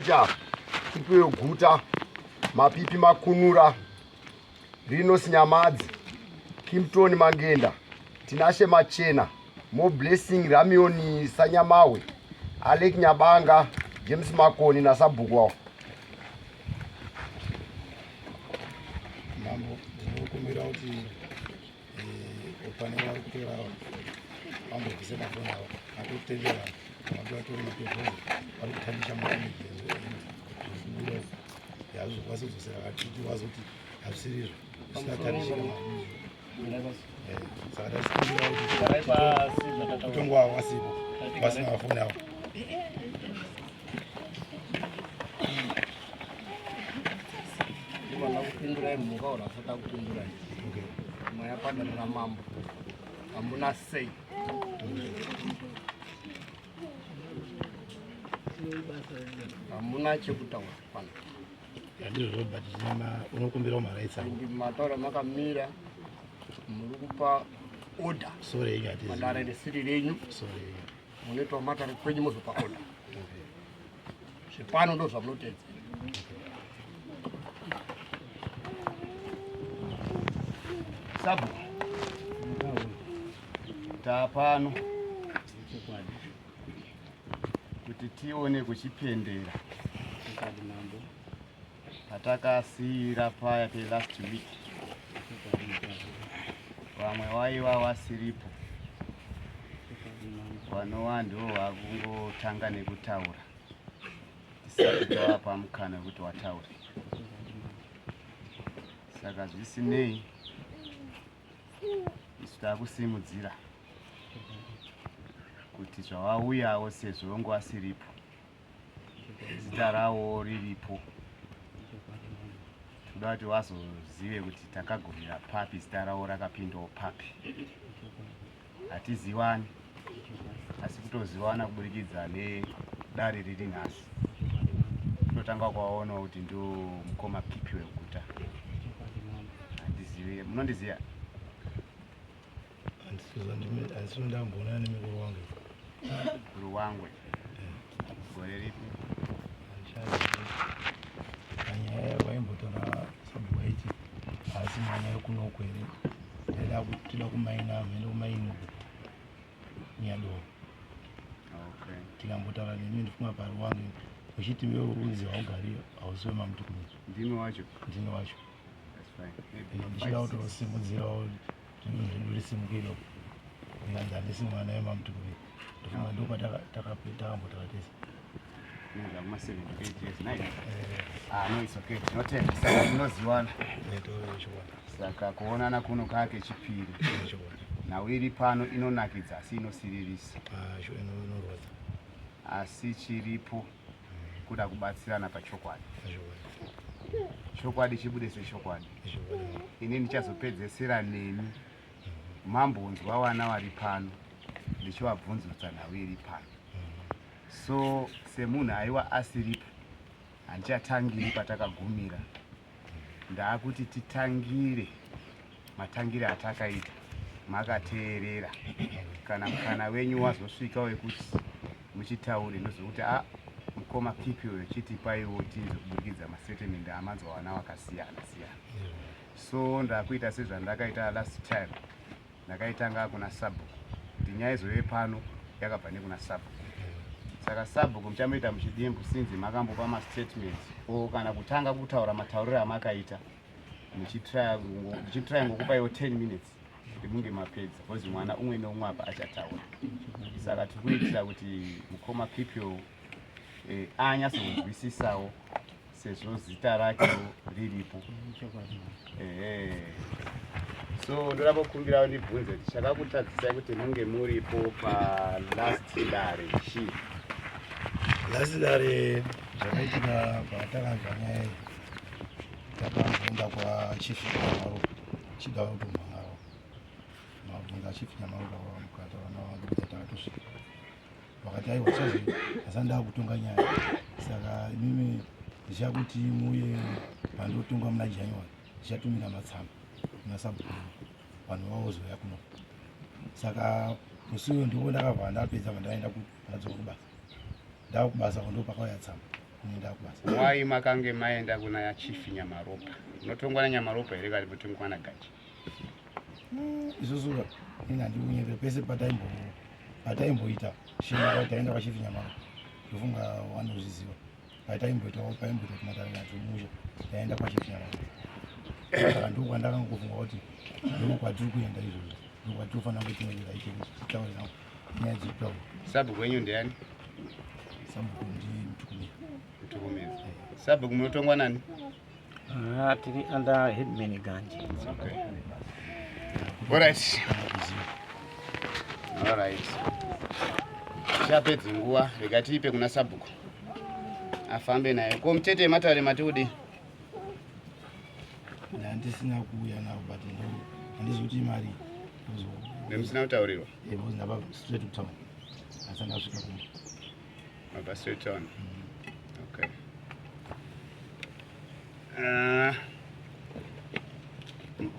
Cha, Kipiwe Guta, Mapipi Makunura, Rinos Nyamadzi, Kimpton Mangenda, Tinashe Machena, Mo Blessing Ramioni Sanyamawe, Alec Nyabanga, James Makoni nasabhuku wavo. Mambo, ndinokumbira kuti eh, pane vari kutora vambobvise mafoni avo atotendera vantu vatore mapepa vari kutambisha maimage zvikubuda yazvokwanisa kudzosera vatiti vazoti hazvisirizvo zvisingatambishika maimage eh, saka tasikumbira kuti kutongwa avo vasipo vasina mafoni avo Kupindurai mhuka ora asati akupindurai. Okay. Maya padare ramambo. Hamuna sei. Hamuna chekutaura pano. Handizvo but chinama unokumbirawo marights ako. Mataura makamira muri kupa order. Sorry yenyu hatizi. Padare risiri renyu. Sorry yenyu. Munoitwa matare kwenyu mozopa order. Zvepano ndo zvamunoteedzera. Sabu tapano kuti tione kuchipendera patakasiira paya pelast week vamwe waiva wasiripo vanova ndivo vakungotanga nekutaura tisati tavapa mukana wekuti wataure saka zvisinei isu takusimudzira kuti zvawauyawo sezvo wangu asiripo zita rawo riripo toda kuti wazozive kuti takagumira papi zita rawo rakapindawo papi hatiziwani asi kutoziwana kuburikidza nedare riri nhasi tinotanga kwaona kuti ndo mukoma pipi weguta handizive munondiziva Handisino ndamboonana nemukuru wangu. Mukuru wangu. Gore ripi? Panyaya vaimbotaura sabhuku aiti haasi mwana wekunoko here taida tida kumaina mhene kumaini uko nyadoro Okay. tikambotaura nemi ndifunga pari wangu uchiti iwe unzi haugari hausi wemamutukumiri Ndimi wacho. ndini wacho That's fine. Maybe ndichida five, six. kutosimudzirawo zvinhu zvedu risimukire ndinganzi handisi mwana wemamutukumiri ndofunga ndokwatakambotaura tese Kuma 7 to 8 years, 9. Ah, no, it's okay. Tinotenda. Saka munoziwana. Saka kuonana kuno kake chipiri. Nhau iri pano inonakidza asi inosiririsa. Asi chiripo kuda kubatsirana pachokwadi. Chokwadi chibude sechokwadi. Ini ndichazopedzesera nemi mambonzwa vana vari pano ndichivabvunzurutsa nhau iri pano. So semunhu aiwa asiripo handichatangiri patakagumira ndaakuti titangire matangire atakaita makateerera kana mukana wenyu wazosvika wekuti muchitaure ndozokuti a ah, mukoma kipi uyo chitipaiwo tinzwe kuburikidza masettlement amanzwa vana vakasiyana siyana so ndakuita sezvandakaita last time ndakaitanga kuna sabhuku kuti nyaya izove pano yakabva nekuna sabhuku saka sabhuku muchamoita muchidimbu sinzi makambopa mastatements o kana kutanga kutaura matauriro amakaita muchitraya ngokupaiwo 10 minutes kuti munge mapedza bcause mwana umwe neumwe apa achataura saka tiri kuitira kuti mukoma kipyo eh, anyatsonzwisisawo sezvo zita rake riripo ehe so ndoda kukumbira ndibvunze kuti chakakutadzisai kuti munge muripo palast dare chii last dare zvakaitika patakanzwa nyaya iyi takamboenda kwachief nyamaropa chida kutomhangaro mabvunza chief nyamaropa mukataura navo takatosvika vakati aiwa chazi asi ndakutonga nyaya saka imimi ndichakuti muuye pandotonga muna january ndichatumira matsamba kuna sabhuku vanhu vavozouya kuno saka musi uyo ndipo ndakabva ndapedza vandaenda ndadzoka kubasa ndava kubasa ko ndo pakauya tsamba. Ini ndakubasa. Why makange maenda kuna Chief Nyamaropa? Unotongwa naNyamaropa here kana kutongwa naGaji? Isusu ini handikunyepe, pese pataimboita shinga taenda kwaChief Nyamaropa. Ndofunga vanozviziva pataimboitawo, paimboita kuti matare atumusha taenda kwaChief Nyamaropa. Saka ndokwandakangofunga kuti ndokwatiri kuenda izvozvo, ndokwatinofanira kuti tinoenda titaure navo nyaya dzekutaura. Sabhuku wenyu ndiani? Sabhuku ndi Mutukumira. Mutukumira. Sabhuku, munotongwa nani? Ah, tiri under Headman Ganji. Okay. Alright. Alright. Tichapedza nguva, rega tiipe kuna sabhuku. Afambe naye. Ko mutete matare mati kudi? Ndandisina kuuya navo, but ndo handizi kuti imari. Nemusina kutaurirwa? Because ndabva straight kutown, asi ndasvika kumba. Mabva straight town. Okay.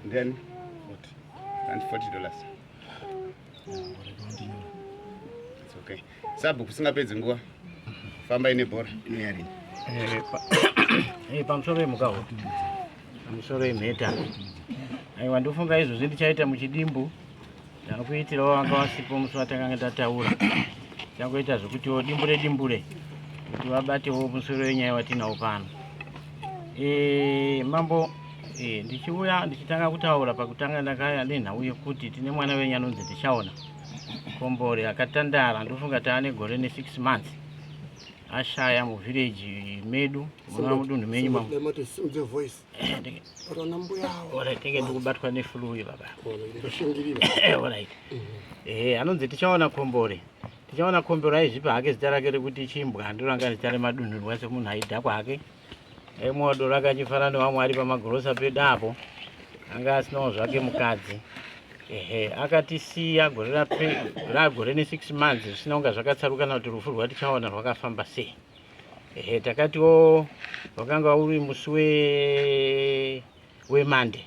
Then 40. And $40. Ndinyora. It's okay. Sabhuku, usingapedzi nguva. Fambai nebhora. Inoyarini. Pamusoro yemukaho, pamusoro yemheta. Aiwa, ndofunga izvozvi ndichaita muchidimbu ndakuitirawo vanga vasipo musi watakanga tataura. Changoita zvekutiwo dimbure dimbure kuti vabatewo musoro wenyaya watinawo pano. Mambo, ndichiuya ndichitanga kutaura, pakutanga ndakaya nenhau yekuti tine mwana wenyu anonzi Tichaona Kombore akatandara. Ndofunga taane gore ne6 months ashaya muvhireji medu, munova mudunhu menyu, mambo. Mati simudze voice. Rona mbuyawo. Alright, tinge ndikubatwa neflu iyi, baba. Ndoshingirira. Alright. Anonzi Tichaona Kombore. Tichaona Kombore aizvipa hake zita rake rekuti Chimbwa, ndoranga zita remadunhurwa semunhu aidhakwa hake. Aimwawo doro rake achifara nevamwe ari pamagirosa pedu apo. Anga asinawo zvake mukadzi. Ehe, akatisiya gore ragore ne6 months zvisina kunga zvakatsarukana kuti rufu rwaTichaona rwakafamba sei. Ehe, takatiwo wakanga uri musi weMonday.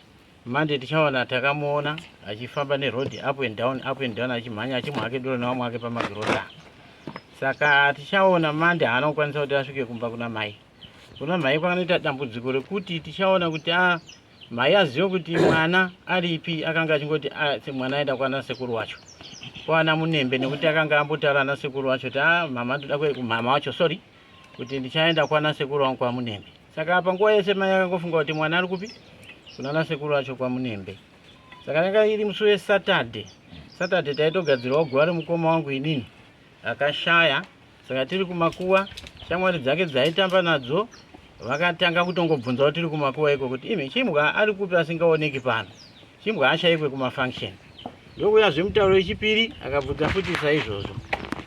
Monday Tichaona takamuona achifamba neroad, up and down, up and down, achimhanya, achimwa hake doro nevamwe ake pamagirosa. Saka Tichaona Monday haana kukwanisa kuti asvike kumba kuna mai. Kuna mai kwakanoita dambudziko rekuti Tichaona kuti a mai azive kuti mwana aripi. Akanga achingoti, "Ah, mwana aenda kwana sekuru wacho, kwana Munembe," nekuti akanga ambotaura nasekuru wacho kuti, "A mama, ndoda mama wacho, sorry, kuti ndichaenda kwana sekuru wangu kwaMunembe." Saka apa nguva yese mai akangofunga kuti mwana ari kupi, kuna nasekuru wacho kwaMunembe. Saka yanga iri musi weSaturday. Saturday taitogadzirawo guva remukoma wangu inini akashaya. Saka tiri kumakuwa, shamwari dzake dzaitamba nadzo vakatanga kutongobvunzawo tiri kumakuwa iko kuti, "Imi, Chimbwa ari kupi asingaoneki pano? Chimbwa ashayikwe kumafunction." Ndokuyazve mutauro wechipiri akabvunza futi saizvozvo.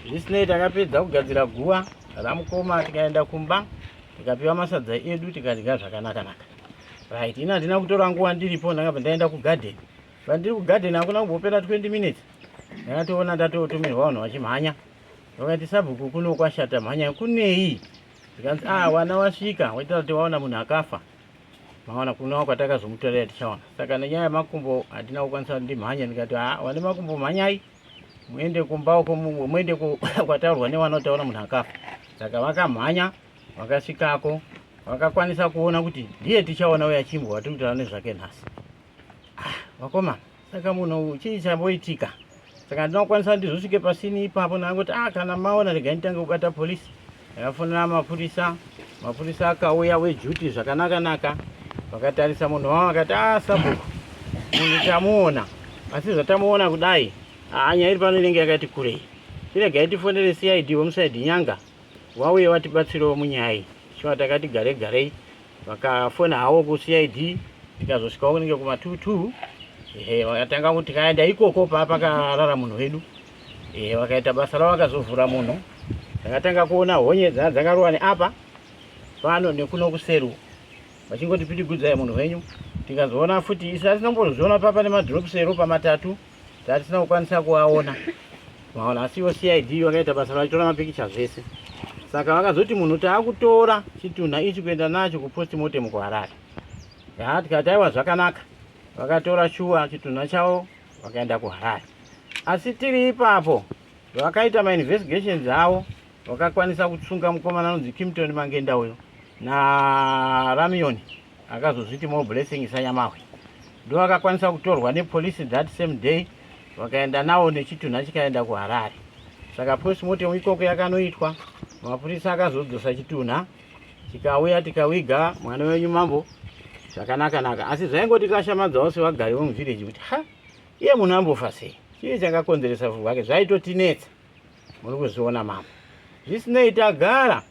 Zvisinei, takapedza kugadzira guva ramukoma, tikaenda kumba, tikapiwa masadza edu, tikadya zvakanaka-naka. Right, ini handina kutora nguva ndiripo, ndakabva ndaenda kugadheni. Pandiri kugadheni hakuna kumbopera 20 minutes, ndakatoona ndatotumirwa vanhu vachimhanya. Vakati, "Sabhuku, kuno kwashata, mhanya." "Kunei?" Zvikanzi, "A wana wasvika waitaura kuti waona munhu akafa." Maona kunowa kwatakazomutorera Tichaona. Saka nenyaya yemakumbo handina kukwanisa kuti ndimhanye. Ndikati, "Ha, wane makumbo, mhanyai muende kumba uko, muende kwataurwa newana kuti taona munhu akafa." Saka vakamhanya, vakasvikako, vakakwanisa kuona kuti ndiye Tichaona uya Chimbwa watiri kutaura nezvake nhasi. Ah, vakomana, saka munhu chii chamboitika? Saka ndinokwanisa ndizosvike pasini ipapo. Ndangoti, "Ah, kana maona, regai nditange kubata polisi." Ndakafonera mapurisa. Mapurisa akauya weduty zvakanaka-naka, vakatarisa munhu wavo, vakati, "A sabhuku, munhu tamuona, asi zvatamuona kudai, haa, nyaya iri pano inenge yakati kurei. Chiregai tifonere CID wemusaidi Nyanga vauye vatibatsirewo munyaya iyi." Shuwa, takati gare garei, vakafona havo kuCID, tikazosvikawo kunenge kuma22. Ehe, vakatanga kuti tikaenda ikoko paapakarara munhu wedu. Ehe, vakaita basa ravo, vakazovhura munhu. Takatanga kuona honye dzanga dzakarowa neapa pano nekuno kuseru, vachingoti, "Pidigudzai munhu wenyu." Tikazoona futi isu atinombozviona papa nemadrops eropa matatu tatisina kukwanisa kuaona, maona. Asi ivo CID vakaita basa vachitora mapikicha zvese. Saka vakazoti munhu taakutora chitunha ichi kuenda nacho kupostmortem kuHarare. Ya, tikati, "Aiwa, zvakanaka." Vakatora shuwa chitunha chavo, vakaenda kuHarare. Asi tiri ipapo vakaita mainvestigations avo. Wakakwanisa kutsunga mukomana anonzi Kimpton Mangenda uyo naRamioni akazozviti More Blessing Sanyamahwe, ndo akakwanisa kutorwa nepolice that same day, vakaenda nawo nechitunha chikaenda kuHarare. Saka postmortem ikoko yakanoitwa, mapurisa akazodzosa chitunha chikauya, tikawiga mwana wenyu mambo zvakanaka naka. Asi zvaingoti kashamadzawo sevagari vemuvhireji kuti ha, iye munhu ambofa sei, chii chakakonzeresa rufu rwake, zvaitotinetsa. Muri kuzviona mambo. Zvisinei tagara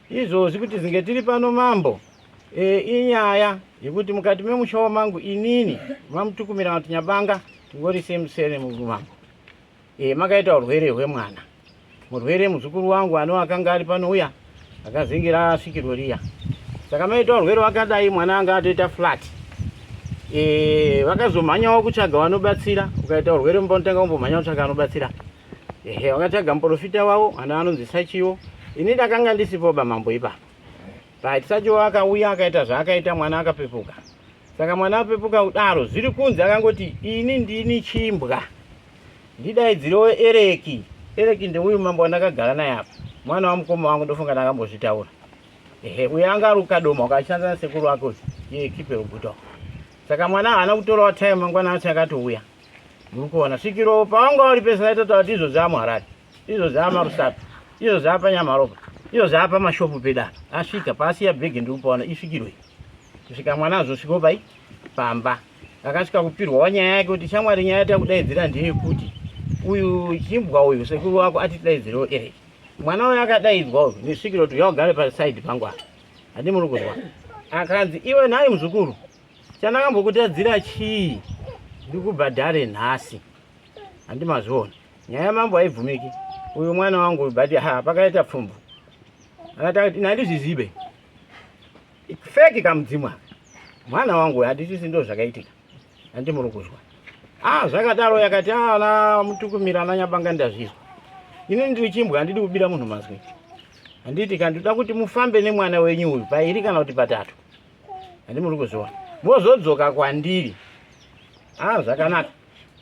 izvozvi kuti zinge tiri pano mambo, inyaya yekuti mukati memusha wamangu inini mamutukumira kuti Nyabanga tingori semusere mambo. Makaita urwere hwemwana, murwere muzukuru wangu ano akanga ari pano uya akazingira svikiro riya. Saka maita urwere wakadai, mwana anga atoita flat. Vakazomhanyawo kutsvaga vanobatsira. Ukaita urwere mumba unotanga kumbomhanya kutsvaga vanobatsira. Ehe, vakatsvaga muprofita wavo ana anonzi Sachiwo. Ini ndakanga ndisipo bamambo ipapo. Right, Sachiwo akauya akaita zvaakaita, mwana akapepuka. Saka mwana apepuka kudaro, zviri kunzi akangoti ini ndini chimbwa, ndidaidzirewo Ereki. Ereki ndeuyu mambo wandakagara naye apa, mwana wamukoma wangu, ndofunga ndakambozvitaura. Ehe, uyo anga ari kukadoma ukashandisa nasekuru wake uyu iye Kipe Ruguto. Saka mwana haana kutorawo time, mangwana acho akatouya. Muri kuona svikiro pawanga uri pese vaitotaura kuti izvo zvaamuHarare, izvo zvaamaRusape, izvo zvaapanyamaropa, izvo zvaapamashopu pedu apa. Asvika paasiya bhegi ndiri kupaona isvikiro iyi. Kusvika mwana azosvikawo pai pamba, akasvika kupirwawo nyaya yake kuti shamwari, nyaya yatakudaidzira ndeyekuti uyu chimbwa uyu sekuru wako atidaidzirewo Ereki. Mwana uyu akadaidzwa uyu nesvikiro kuti uya ugare pasaidhi pangu apa, handi muri kuzwa? Akanzi iwe nhai muzukuru, chandakambokutadzira chii ndikubhadhare nhasi? Handi mazviona, nyaya yamambo haibvumiki. Uyu mwana wangu but ha, pakaita pfumvu, akati handizvizive, feki kamudzimu aka, mwana wangu handisisi, ndo zvakaitika. Handi muri kuzwa? Ah, zvakadaro yakati ana mutukumira ana Nyabanga, ndazvizwa. Ini ndiri chimbwa, handidi kubira munhu mazwi, handiti? Kandoda kuti mufambe nemwana wenyu uyu pairi kana kuti patatu, handi muri kuzviona, mozodzoka kwandiri. Ah, zvakanaka.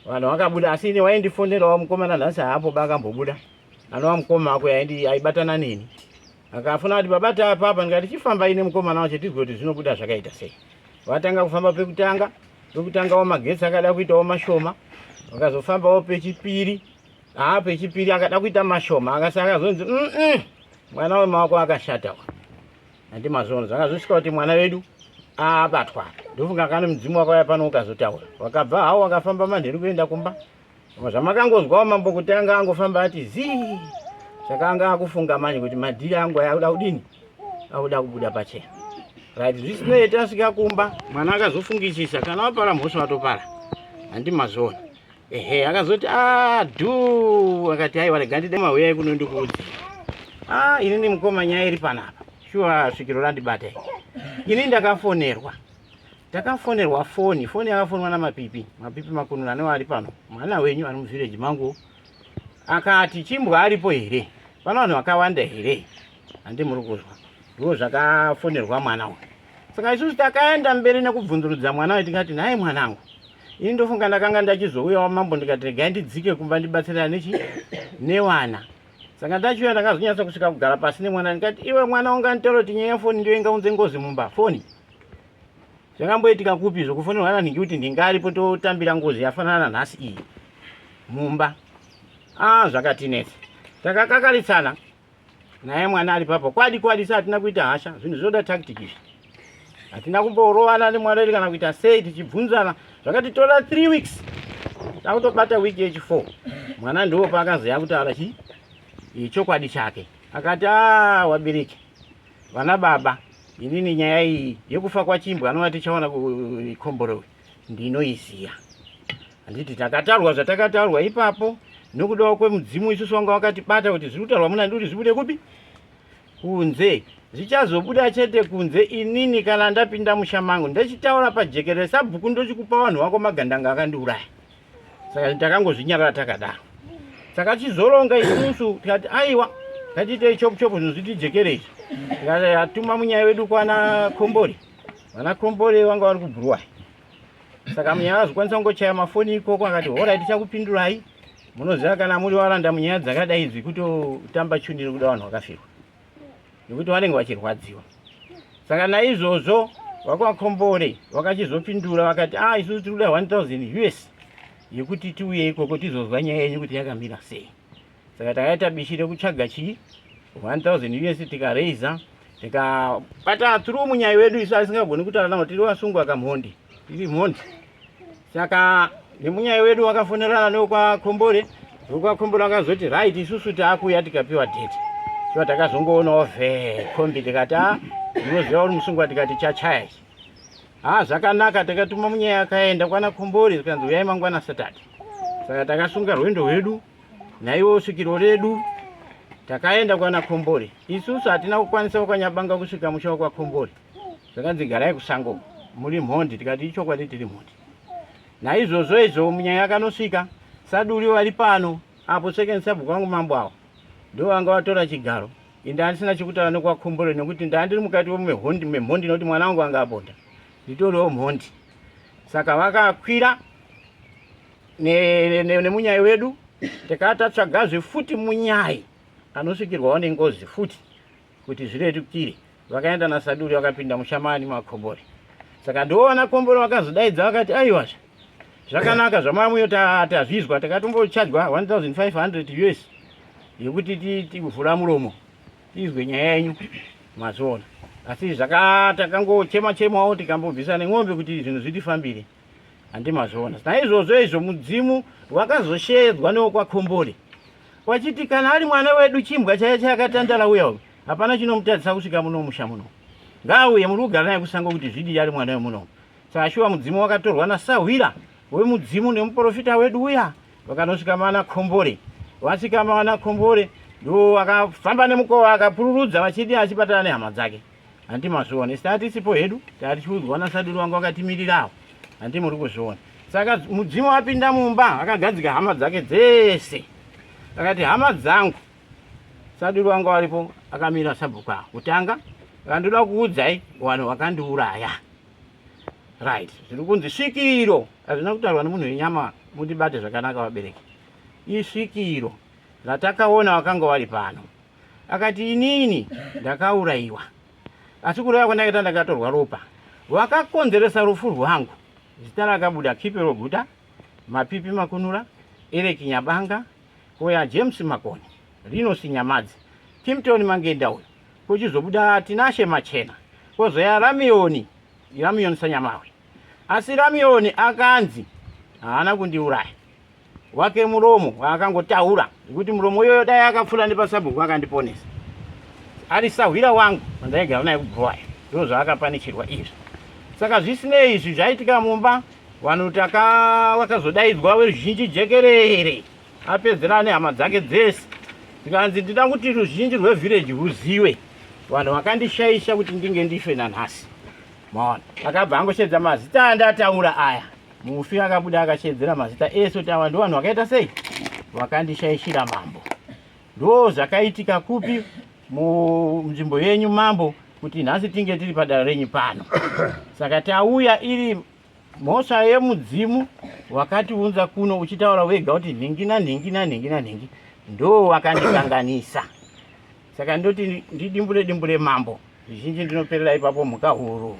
Vanhu vakabuda, asi ini waindifonerawo mukomana nhasi haapo bakambobuda, anova mukoma wako aibatana neni, akafuna kuti baba taapapa. Ndikati chifambai nemukomana wacho tizwe kuti zvinobuda zvakaita sei. Vatanga kufamba pekutanga, pekutangawo magetsi akada kuitawo mashoma, vakazofambawo pechipiri. Haa, pechipiri akada kuita mashoma, akasi akazonzi mwana wemaoko akashata, handi mazvono. Zvakazosvika kuti mwana wedu abatwa, ndofunga kane mudzimu wakauya pano ukazotaura. Wakabva hawo wakafamba manheru kuenda kumba, zvamakangozwawo mambo kuti anga angofamba ati zii. Saka anga akufunga manje kuti madhiri angu aya akuda kudini, akuda kubuda pachena. Right, zvisinei tasvika kumba, mwana akazofungisisa, kana wapara mhosva watopara, handi mazviona? Ehe, akazoti a dhu, akati aiwa, rega ndide mauyai kuno ndikuudzi. A, inini mukoma, nyaya iri panapa shuwa, svikiro randibata ini. Ndakafonerwa, takafonerwa foni, foni yakafonwa naMapipi, Mapipi Makunura anova ari pano, mwana wenyu ari muvhireji mangu. Akati chimbwa aripo here, pano vanhu vakawanda here? Handi muri kuzwa? Ndo zvakafonerwa mwana uyu. Saka isusu takaenda mberi nekubvunzurudza mwana uyu, tikati nhai mwanangu, ini ndofunga ndakanga ndachizouyawo mambo, ndikati regai ndidzike kumba ndibatsirane nechi newana. Saka ndachiuya, ndakazonyatsa kusvika kugara pasi nemwana, ndikati iwe mwana, unganitaura kuti nyaya yefoni ndiyo ingaunze ngozi mumba? Foni zvakamboitika kupi zvokufonerwa nanhingi kuti ndingaripo totambira ngozi yafanana nanhasi iyi mumba? Ah, zvakatinetsa, takakakaritsana naye mwana ari papo kwadi kwadi. Sa hatina kuita hasha, zvinhu zvinoda tactic izvi. Hatina kumborovana nemwana iri kana kuita sei, tichibvunzana zvakatitora 3 weeks, takutobata wiki yechi4, mwana ndiwo paakazoya kutaura chi chokwadi chake. Akati a wabereki vana baba, inini nyaya iyi yekufa kwachimbwa anova tichaona kukomborowe ndinoiziya, handiti? Takatarwa zvatakataurwa ipapo nokudawo kwemudzimu isusu wanga wakatibata kuti zviri kutaurwa muna nduri zvibude kupi kunze, zvichazobuda chete kunze inini kana ndapinda musha mangu ndechitaura pajekerere sabhuku, ndochikupa vanhu vako magandanga akandiuraya. Saka takangozvinyarara takadaro. Saka chizoronga isusu tikati aiwa, ngatiitei chopu chopu, zvinhu zvitijekere izvi. Tikatuma munyaya wedu kwana Kombori. Vana Kombori vanga vari kubhuruwai, saka munyaya azokwanisa kungochaya mafoni ikoko, akati horai, tichakupindurai. Munoziva kana muri varanda munyaya dzakadai idzi kutotamba chuni rekuda vanhu vakafirwa nekuti vanenge vachirwadziwa. Saka naizvozvo vakwakombore vakachizopindura vakati ah, isusu tiri kuda 1000 US yekuti tiuye ikoko tizozwa nyaya yenyu kuti yakamira sei. Saka takaita bishi rekutsvaga chii 1000 US tikareiza tikabata through munyai wedu isu asingagoni kutaura navo tiri vasungwa kamhondi tiri mhondi saka nemunyai wedu wakafonerana newekwakombore wekwakombore akazoti right isusu taakuuya tikapiwa date shuwa takazongoonawo vhee kombi tikati a unoziva uri musungwa tikati chachaya ichi ha zvakanaka takatuma munyai akaenda kwana kombore zvikanzi uyai mangwana saturday saka takasunga rwendo rwedu naiwo svikiro redu takaenda kwana kombore isusu hatina kukwanisa kwanyabanga kusvika musha wekwakombore zvakanzi garai kusango muri mhondi tikati ichokwadi tiri mhondi naizvozvo izvo munyaya akanosvika saduri vari pano apo second sabhuku wangu mambo awo ndo vanga vatora chigaro ini ndandisina chekutaura nekwakombore nekuti ndandiri mukati memhondi memhondi nekuti mwana wangu anga aponda nditoriwo mhondi saka vakakwira nemunyai wedu takava tatsvagazve futi munyai anosvikirwawo nengozi futi kuti zvirerukire vakaenda nasaduri vakapinda mushamani makombore saka ndoona kombore vakazodaidza vakati aiwazve zvakanaka zvamamuyo tazvizwa takatombochajwa 1500 us yekuti tivhura muromo tizwe nyaya yenyu mazviona asi zvakatakangochema chemawo tikambobvisa nen'ombe kuti zvinhu zvitifambire Handimazviona. Naizvozvo izvo mudzimu wakazosheedzwa newokwaKombori wachiti kana ari mwana wedu chimbwa chaiye chakatandara uya uyu hapana chinomutadzisa kusvika muno musha muno. Ngaauye muri kugara naye kusango kuti zvidii ari mwana wemuno. Saka shuwa mudzimu wakatorwa nasahwira wemudzimu nemuporofita wedu uya vakanosvika mana Kombore. Vasvika mana Kombore ndo akafamba nemukova akapururudza vachidi achibatana nehama dzake. Hanti mazviona isu taa tisipo hedu taa tichiudzwa nasaduru vanga vakatimirirawo hanti muri kuzviona saka mudzimu apinda mumba akagadzika hama dzake dzese akati hama dzangu saduru vanga varipo akamira sabhuku avo kutanga akandoda kuudzai vanhu vakandiuraya right zviri kunzi svikiro hazvina kutaurwa nemunhu wenyama mutibate zvakanaka vabereki isvikiro ratakaona vakanga vari pano Akati inini ndakaurayiwa asi kureva kwandakaita ndakatorwa ropa vakakonzeresa rufu rwangu zita rakabuda Kipero Guta Mapipi Makunura Eric Nyabanga koya James Makoni Rinos Nyamadzi Timton Mangenda uyo kuchizobuda Tinashe Machena kozoya Ramioni Ramioni Sanyamawe asi Ramioni akanzi haana kundiuraya wake muromo waakangotaura nekuti muromo iyoyo dai akapfuura nepasabhuku akandiponesa ari sahwira wangu wandaigara naye kubhuwayo ndo zvaakapanikirwa izvi saka zvisinei izvi zvaitika mumba vanhu taka vakazodaidzwa veruzhinji jekerere apedzera nehama dzake dzese ndikanzi ndida kuti ruzhinji rwevhireji rwuziwe vanhu vakandishaisha kuti ndinge ndife nanhasi maona akabva angosheedza mazita andataura aya Mufi akabuda akashedzera mazita ese kuti ava ndovanhu vakaita sei vakandishaishira mambo. Ndo zvakaitika kupi munzvimbo yenyu mambo kuti nhasi tinge tiri padare renyu pano. Saka tauya iri mhosva yemudzimu wakatiunza kuno uchitaura wega kuti nhingi nanhingi nanhingi nanhingi ndo wakandikanganisa. Saka ndoti ndidimbure dimbure mambo zvizhinji ndinoperera ipapo mhuka huru.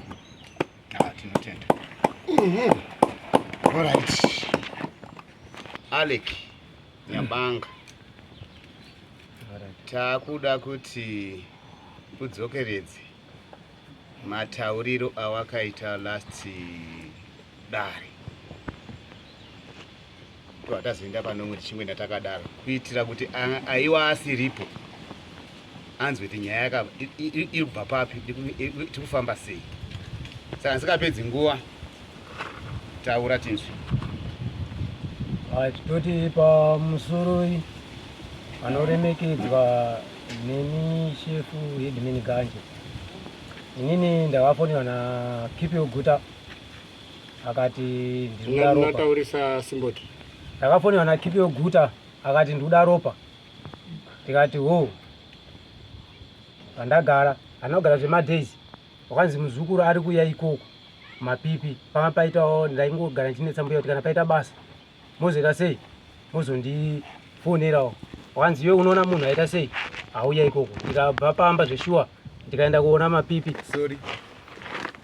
Ah, tinotenda. All right. Alec Nyabanga. Takuda kuti udzokeredze matauriro awakaita last dare. Twatazoenda panomwe tichingoenda takadaro kuitira kuti aiwa asiripo anzwe kuti nyaya yaka iri kubva papi tikufamba sei saka ndisingapedzi nguva taura tinzwe toti pamusoroi anoremekedzwa nemi shefu headman ganje inini ndakafonerwa nakipio guta akati ndikuda ropa Nataurisa simboti. Ndakafonerwa naKipio Guta akati ndikuda ropa ndikati ho pandagara handina kugara zvemadays wakanzi muzukuru ari kuuya ikoko mapipi panga paitawo ndaingogara ndichinetsa mbuya kuti kana paita basa mozoita sei Mozondifonerawo. Wakanzi iwe unoona munhu aita sei auya ikoko. Ndikabva pamba zveshuwa ndikaenda kuona Mapipi. Sorry,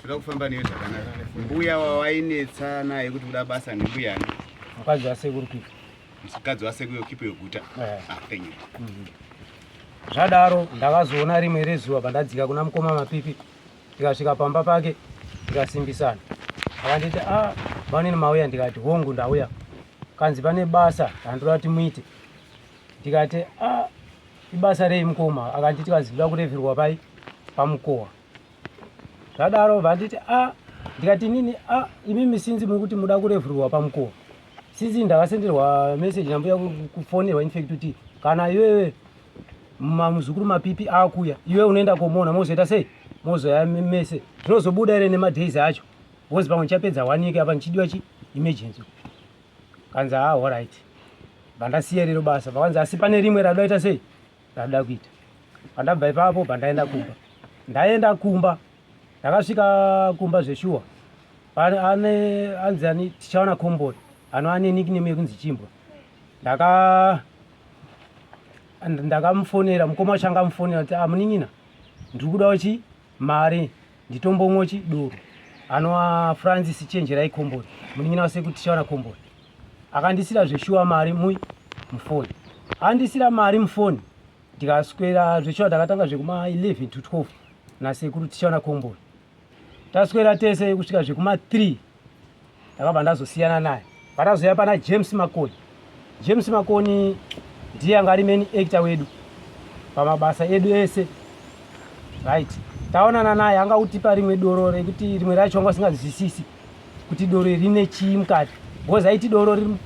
toda kufamba newe zvakanaka. Mbuya wawainetsa naye kuti uda basa ndembuyani? Mukadzi wasekuru Kipo. Mukadzi wasekuru Kipo yoguta. Eh. Ah, thank you. Zvadaro ndakazoona rimwe rezuva pandadzika kuna mukoma Mapipi, ndikasvika pamba pake tikasimbisana. Akanditi, ah, banini mauya? Ndikati, hongu ndauya. Kanzi pane basa randoda kuti muite. Ndikati, ah, ibasa rei mukoma? Akanditi kanzi ndoda kurevherwa pai pamukowa. Zvadaro vanditi, ah, ndikati nini, ah, imimi sinzi muri kuti muda kurevhurwa pamukowa, sinzi ndakasenderwa message nambuya kufonerwa infact kuti kana iwewe muzukuru Mapipi akuya, iwe unoenda komuona, mozoita sei, mozoya mese, zvinozobuda here nemadays acho, because pamwe ndichapedza one week apa ndichidiwa chi emergency. Kanzi, ah, alright, vandasiya rero basa. Vakanzi asi pane rimwe radoita sei radoda kuita. Pandabva ipapo pandaenda kumba, ndaenda kumba, ndakasvika kumba zveshuwa ane anzi ani Tichaona Komboni, ano ane nickname yekunzi Chimbwa. Ndakamufonera mukoma wacho, angamufonera kuti, ah, munin'ina, ndiri kudawo chi mari nditombomwo chi doro. Anova Francis Chenjerai Komboni, munin'ina wasekuti Tichaona Komboni. Akandisira zveshuwa mari mufoni, andisira mari mufoni. Ndikaswera zveshuwa, ndakatanga zvekuma 11 to 12 nasekuru Tichaona Komboni, taswera tese kusvika zvekuma 3. Ndakabva ndazosiyana naye, patazoya pana James Makoni. James Makoni ndiye anga ari main actor wedu pamabasa edu ese, right? Taonana naye, anga kutipa rimwe doro rekuti rimwe racho anga usingazwisisi kuti doro iri rine chii mukati, because aiti doro riri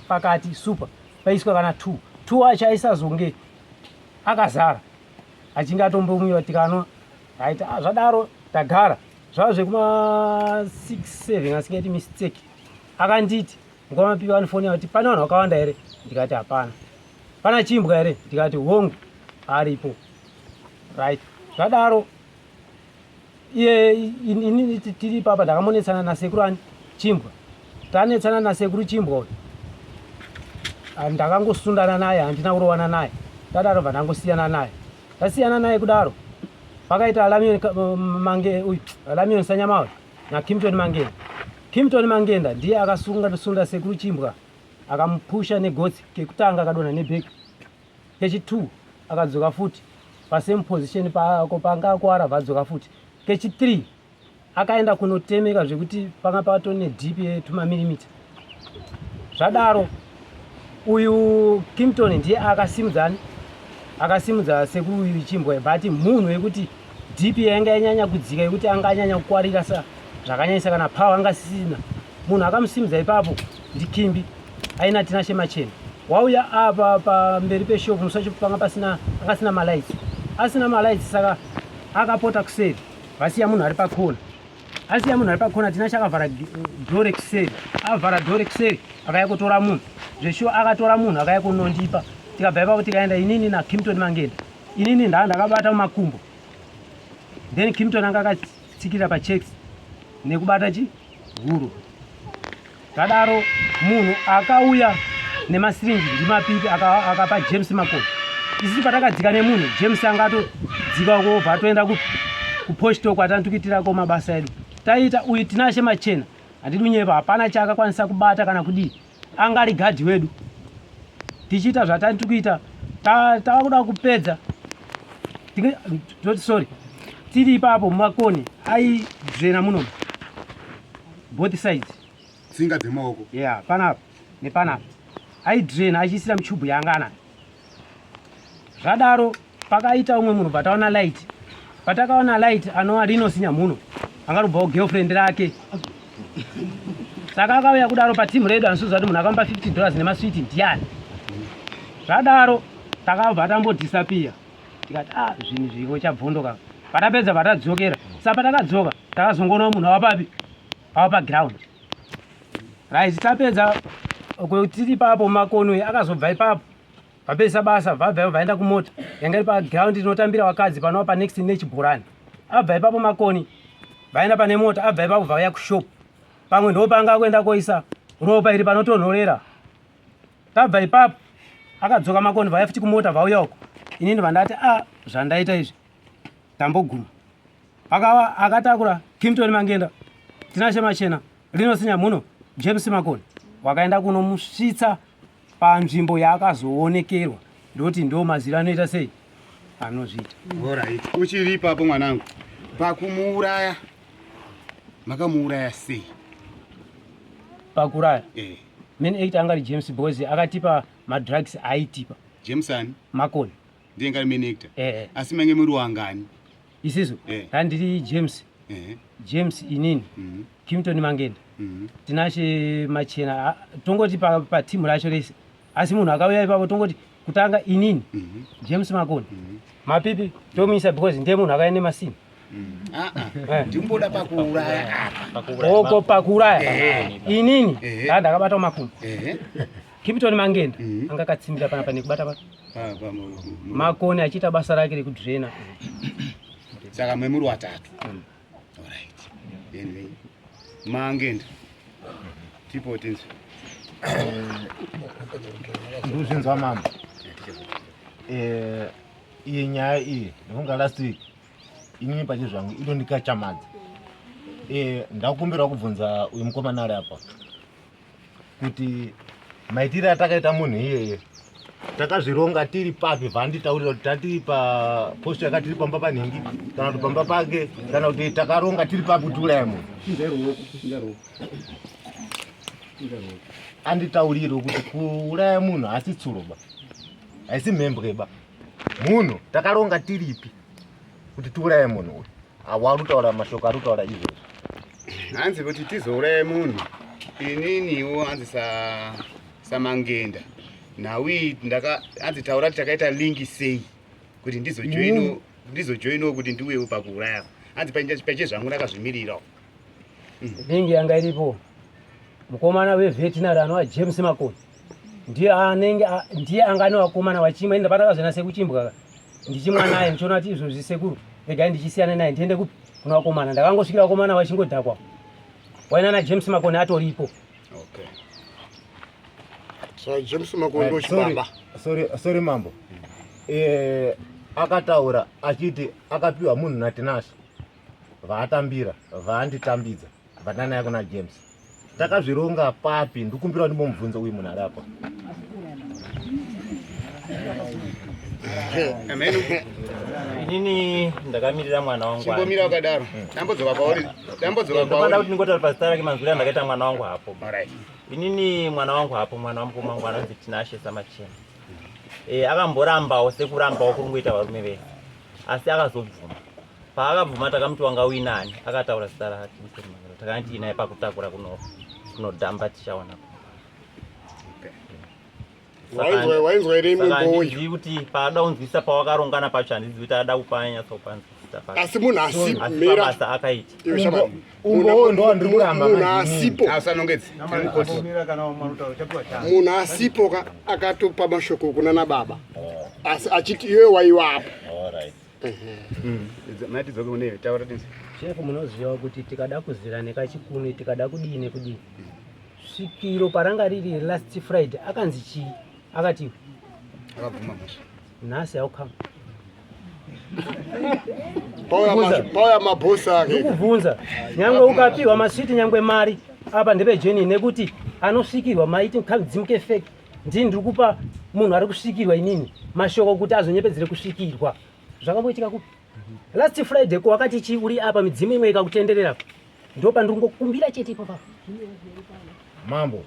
pakati super paiswa kana two two acho aisazonge akazara, achinge atombomwiwa tikanwa, right? Ah, zvadaro tagara zvava zvekuma 6 7 asingaiti mistake, akanditi mukoma Mapipi vanifonera kuti pane vanhu vakawanda here? Ndikati hapana. Pana Chimbwa here? Ndikati hongu, aripo, right? Zvadaro iye inini tiri ipapa, ndakamonetsana nasekuru ani Chimbwa. Tanetsana nasekuru Chimbwa uyu, ah, ndakangosundana naye, handina kurowana naye. Tadaro bva ndangosiyana naye. Ndasiyana naye kudaro, pakaita Lamion Mange uyu, Lamion Sanyama uyu naKimton Mangenda. Kimton Mangenda ndiye akasunga sunda sekuru Chimbwa, akamupusha negotsi kekutanga, akadonha nebheki. Kechi2 akadzoka futi pasame position pako panga akwara, vadzoka futi. Kechi3 akaenda kunotemeka zvekuti panga pato nedip yetumamirimita. Zvadaro uyu Kimpton ndiye akasimudza, akasimudza sekuru uyu Chimbwa, but munhu wekuti dip yainga yanyanya kudzika, yekuti anga anyanya kukwarira sa zvakanyanyisa, kana power anga sisina. Munhu akamusimudza ipapo ndiKimbi aina Tinashe Machena. Wauya apa pamberi peshopu, musi wacho panga pasina, anga asina malights, asina malights, saka akapota kuseri, vasiya munhu ari pakona. Asiya munhu ari pakona, Tinashe akavhara door rekuseri. Avhara door rekuseri, akaya kutora munhu zveshuwa, akatora munhu akaya kunondipa. Tikabva ipapo tikaenda inini naKimpton Mangenda. Inini ndaa ndakabata mumakumbo, then Kimpton anga akatsikira pachecks nekubata chi huro. Zvadaro munhu akauya nemasirinji ndiMapipi, akapa James Makoni. Isusu patakadzika nemunhu, James anga atodzika uko, obva atoenda kuposto kwatandikuitirako mabasa edu taita. Uyu Tinashe Machena, handidi kunyepa, hapana chaakakwanisa kubata kana kudii, anga ari gadhi wedu. Tichiita zvatani tikuita, tava kuda kupedza, toti sorry, tiri ipapo mumakoni aidzvena muno both sides. Tsinga dzemaoko. Yeah, panapa nepanapa aidrain achiisira muchubhu yaanga anayo. Zvadaro pakaita umwe munhu, pataona light, patakaona light, anova Rinos Nyamuno, angarubvawo girlfriend rake. Saka akauya kudaro patimu redu, anisuza kuti munhu akamupa $50 nemaswiti ndiani. Zvadaro takabva tambodisappear, tikati, ah, zvinhu zviko chabvondoka. Patapedza patadzokera, sa patakadzoka takazongoona munhu ava papi, ava paground, right? Tapedza tiri ipapo, Makoni akazobva ipapo, vapedzisa basa, vabva vaenda kumota yanga iri paground inotambira vakadzi panova panext nechibhorani. Abva ipapo Makoni, vaenda pane mota. Abva ipapo vauya kushop, pamwe ndo panga kuenda koisa ropa iri panotonhorera. Tabva ipapo akadzoka Makoni vauya futi kumota vauya uko. Inini vandati a ah, zvandaita izvi tamboguma. Akawa akatakura Kimpton Mangenda, Tinashe Machena, Lino Sinyamuno, James Makoni wakaenda kunomusvitsa panzvimbo yaakazoonekerwa ndoti ndo maziro anoita sei anozviita. Alright, uchiri ipapo mwanangu, pakumuuraya makamuuraya sei? Pakuraya eh. Main actor anga ari James because akatipa madrugs aitipa. James ani? Makoni. Ndiye ngari main actor. Eh. eh. Asi mange muri wangani? Isisu. Eh. Ndiri James. Eh. James inini. Mm -hmm. Kimton Mangenda. Mm -hmm. Tinashe Machena tongoti pa, pa team racho rese. Asi munhu akauya ipapo tongoti kutanga inini. Mm -hmm. James Makoni. Mm -hmm. Mapipi tomuisa because ndiye munhu akauya nemasini. Ah, ah. Ndimboda pakuuraya apa. Oko pakuuraya. Inini nda ndakabata makumbo. Kipton Mangenda mhm. anga akatsimbira pana pane kubata pa. Makoni achiita basa rake rekudraina. Saka memuri watatu. Mm. Alright. Anyway. Mangenda. Tipo tinzwe. Nduzvinzwa mama. Eh, iyi nyaya iyi ndifunga last week inini pache zvangu inondikachamadza e, ndakumbira kubvunza uyu mukomana ari apa kuti maitire atakaita munhu iyeye takazvironga tiri papi vanditaurira kuti tatiri paposto yaka tiri pamba panhingi kana kuti pamba pake kana kuti takaronga tiri papi kuti uraya munhu anditaurire kuti kuuraya munhu haasi tsuroba haisi mhembweba munhu takaronga tiripi kuti tiuraye munhu uyu awo ari kutaura mashoko ari kutaura izvozvo hanzi kuti tizouraye munhu ininiwo hanzi sa samangenda nhau iyi ndaka hanzi taura kuti takaita lingi sei kuti ndizojoino ndizojoinowo kuti ndiuyewo pakuuraya hanzi pache zvangu ndakazvimirirawo Lingi yanga iripo mukomana wevetinary anova James Makoni ndiye anenge ndiye anga ane vakomana vachimwa ini ndapatakazoenda sekuchimbwa ndichimwa naye ndichiona kuti izvozvi sekuru regai ndichisiyana naye ndiende kupi kuna vakomana ndakangosvikira vakomana vachingodhakwa waina naJames Makoni atoripo okay. So James Makoni ndochibaba. Sorry, sorry mambo. Eh, akataura achiti akapiwa munhu naTinashe vaatambira vaanditambidza vanana yako naJames takazvironga papi ndikumbira ndimbomubvunza uyu munhu ari apa inini ndakamirira mwana wangu chimbomira wakadaro dambodzoka kwauri dambodzoka kwauri kuti ndingotaura pazita rake manzwiro andakaita mwana wangu hapo Alright. inini mwana wangu hapo mwana wamukoma wangu anonzi Tinashe Samachena eh akamborambawo sekurambawo kuri kungoita varume vese asi akazobvuma paakabvuma takamuti wanga uinani akataura zita rake takanga tiinaye pakutakura kunodhamba tichaona wainzwa here imwe mboyi kuti paada kunzwisisa pawakarongana pacho handizivi kuti ada kupa anyatsopanzwisisa pacho asi munhu asimira akaita umbowo ndo wandiri kuramba munhu asipo asanongedze munhu asipo ka akatopa mashoko kuna nababa asi achiti iwe waiwapo Shefu munoziva kuti tikada kuzira nekachikunwe tikada kudii nekudii svikiro paranga riri last Friday akanzi chii akati akabvuma mhosva nhasi how come pauya mabhosi ake ndikubvunza nyangwe ukapiwa maswiti nyangwe mari apa ndepejeni nekuti anosvikirwa maiti kadzimuke fake ndini ndiri kupa munhu ari kusvikirwa inini mashoko kuti azonyepedzere kusvikirwa zvakamboitika kupi last friday ko wakati chii uri apa midzimu imwe ikakutenderera ndo pandiri kungokumbira chete ipo papa mambo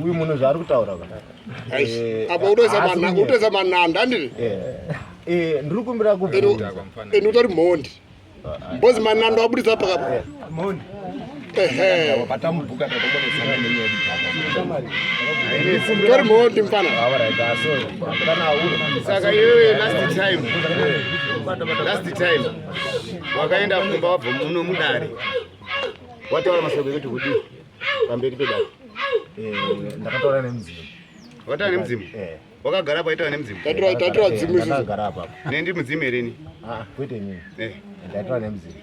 uyu munhu zvaari kutaura ka eh, apa utoisa mananda andiri eh, eh, ndiri kumbira kubvunza ende utori mhondi Mbozi manando aburitsa pakapa. Mhondi. Ehe. Patamubhuka tatobonesana nenyaya yekudhakwa. Tori mhondi mfana. Saka iwewe last time last time wakaenda kumba wabva muno mudare wataura mashoko ekuti kudii pamberi pedare. Eh, ndakataura nemudzimu. Wataura nemudzimu? Eh. Wakagara apo aitaura nemudzimu? Tatura tatura dzimu isusu. Ndakagara apo. Nendi mudzimu here ini? Ah, kwete inini. Eh. Ndaitaura nemudzimu.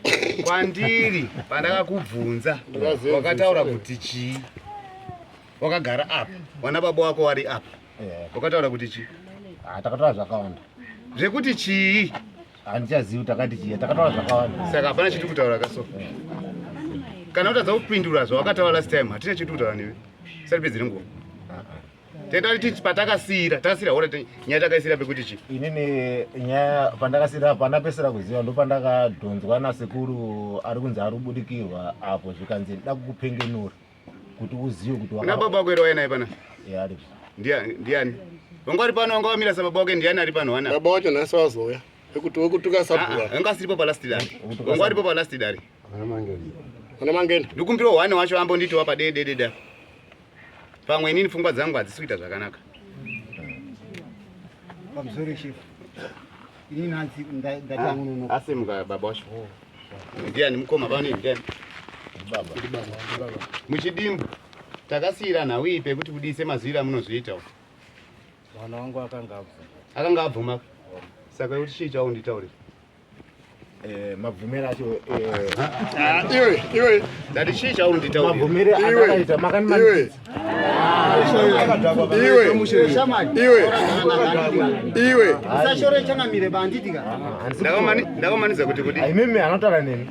Kwandiri pandakakubvunza wakataura kuti chii? Wakagara apa. Wana baba wako wari apa. Wakataura kuti chii? Ah, takataura zvakawanda. Zvekuti chii? Handichazivi takati chii, takataura zvakawanda. Saka hapana chitiri kutaura kaso. Kana utadza kupindura zvawakataura last time, hatina chitiri kutaura newe. Saripedzere nguva. Tenda kuti patakasiira, takasiira hora nyaya takaisiira pekuti chii? Inini nyaya pandakasiira pandapesera kuziva ndopandakadhonzwa nasekuru ari kunzi ari kubudikirwa apo zvikanzi ndida kukupengenura. kuti uzive kuti kuna baba wako here wauya naye pana yeah, aripo ndiani vanga vari pano vanga vamira sababa wake ndiani ari pano wana baba wacho nhasi wazouya wekuti wekutuka sabhuwa ah, ah, vanga asiripo palast dare vanga varipo palast dare ana mangena ndikumbira hwani wacho ambonditiwa padedededa pamwe inini pfungwa dzangu hadzisi kuita zvakanaka pamusoro chief ini nanzi ndatangunonoka asimuka baba wacho Ndiani mukoma bani ndiani? Baba. Baba. Muchidimbu takasiyira nhau iyi pekuti kudii semaziviro amunozviita. Mwana wangu akanga abvuma. Akanga abvuma. Saka kuti chii chaunditaurira? Eh, mabvumiro acho eh, ah, iwe iwe ndati chii chaunditaurira? Mabvumiro andakaita makanimanikidza. Iwe iwe iwe usashore changamire banditi ka ndakamanidza kuti kudi imimi anotaura nemi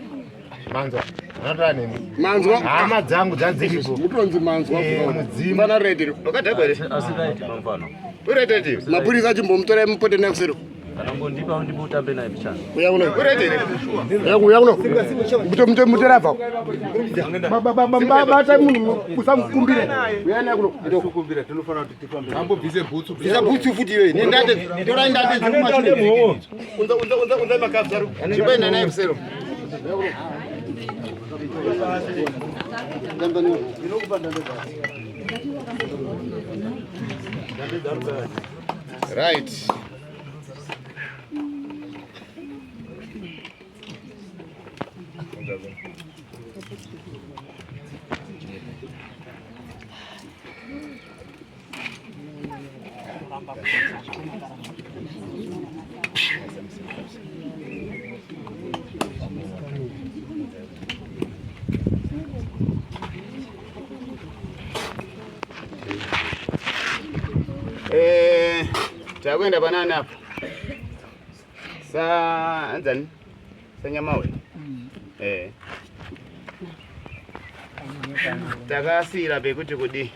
manzwa anotaura nemi manzwa hama dzangu dzadziripo mutonzi manzwa eh, mudzimu vana rediro wakadhakwa here asi right mafano uri right mapurisa achimbomutorai mupote naye kusero Anongondipa ndipo utambe naye mbichana. Uya kuno. Uya uya kuno. Muto muto muto rabva. Baba baba bata munhu usamukumbire. Uya naye kuno. Kukumbira tinofanira kuti tifambe. Ambobvise bhutsu. Bvisa bhutsu futi iwe. Nendande tora ndande dziri kumashure. Unza unza unza unza makabvu ari. Chimboenda naye kusero. Right. Eh, takuenda panani apa sa anzani sanyamawe mm. eh. Takasiyira pekuti kudii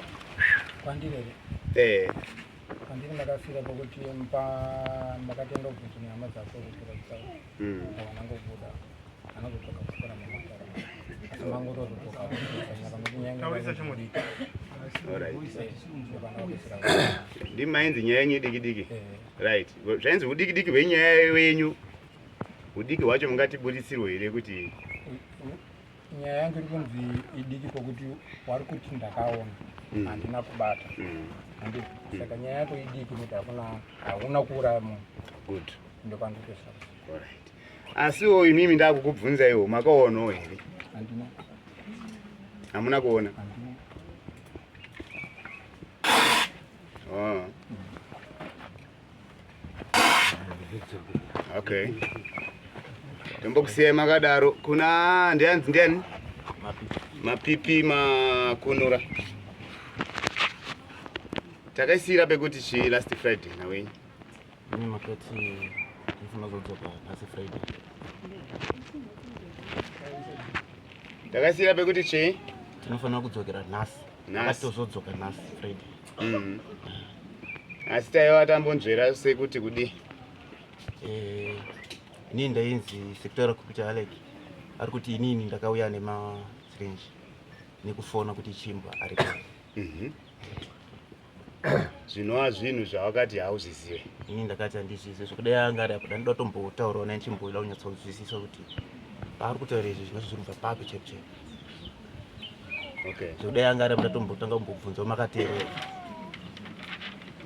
kwandiri eh. Kwandiri makasiyira pekuti makatenda kubvunzwa nehama dzako kuti vanangobuda anozotoka kusikana mamatara asi mangotozotoka ndimainzi nyaya yenyu idiki diki eh. Right zvainzi udiki diki hwenyaya wenyu udiki hwacho mungatibuditsirwe here kuti nyaya yangu iri kunzi idiki pokuti wari kuti ndakaona mm. handina kubata mm. handiti mm. saka nyaya yako idiki kuti hakuna hauna kuuraya munhu good ndopandikusa alright asiwo imimi ndakukubvunzaiwo makaonawo here handina hamuna kuona oh. Okay. Tombokusiyai makadaro kuna ndianzi ndiani? Mapipi makunura. Takaisiyira pekuti chi last Friday nawenyu. Ini makati ndifuna kuzodzoka nhasi Friday. Takaisiyira pekuti chii? Tinofanira kudzokera nhasi. Nhasi. Tozodzoka nhasi Friday. Mm. Asi taiva tambonzvera sekuti kudii? Eh, inini ndainzi sekutaura kuti Alec ari kuti inini ndakauya nemasyringe nekufona kuti chimbwa ari mhm. Zvinova zvinhu zvawakati hauzvizive. Ini ndakati handizvizive zvekudai anga ari apo ndandoda tombotaurawo naye ndichimboda kunyatsonzwisisa kuti paari kutaura izvi zvinhu zviri kubva papi chaipo chaipo. Okay. Zvekudai anga ari apo ndatombotanga kumbobvunzawo makateerera.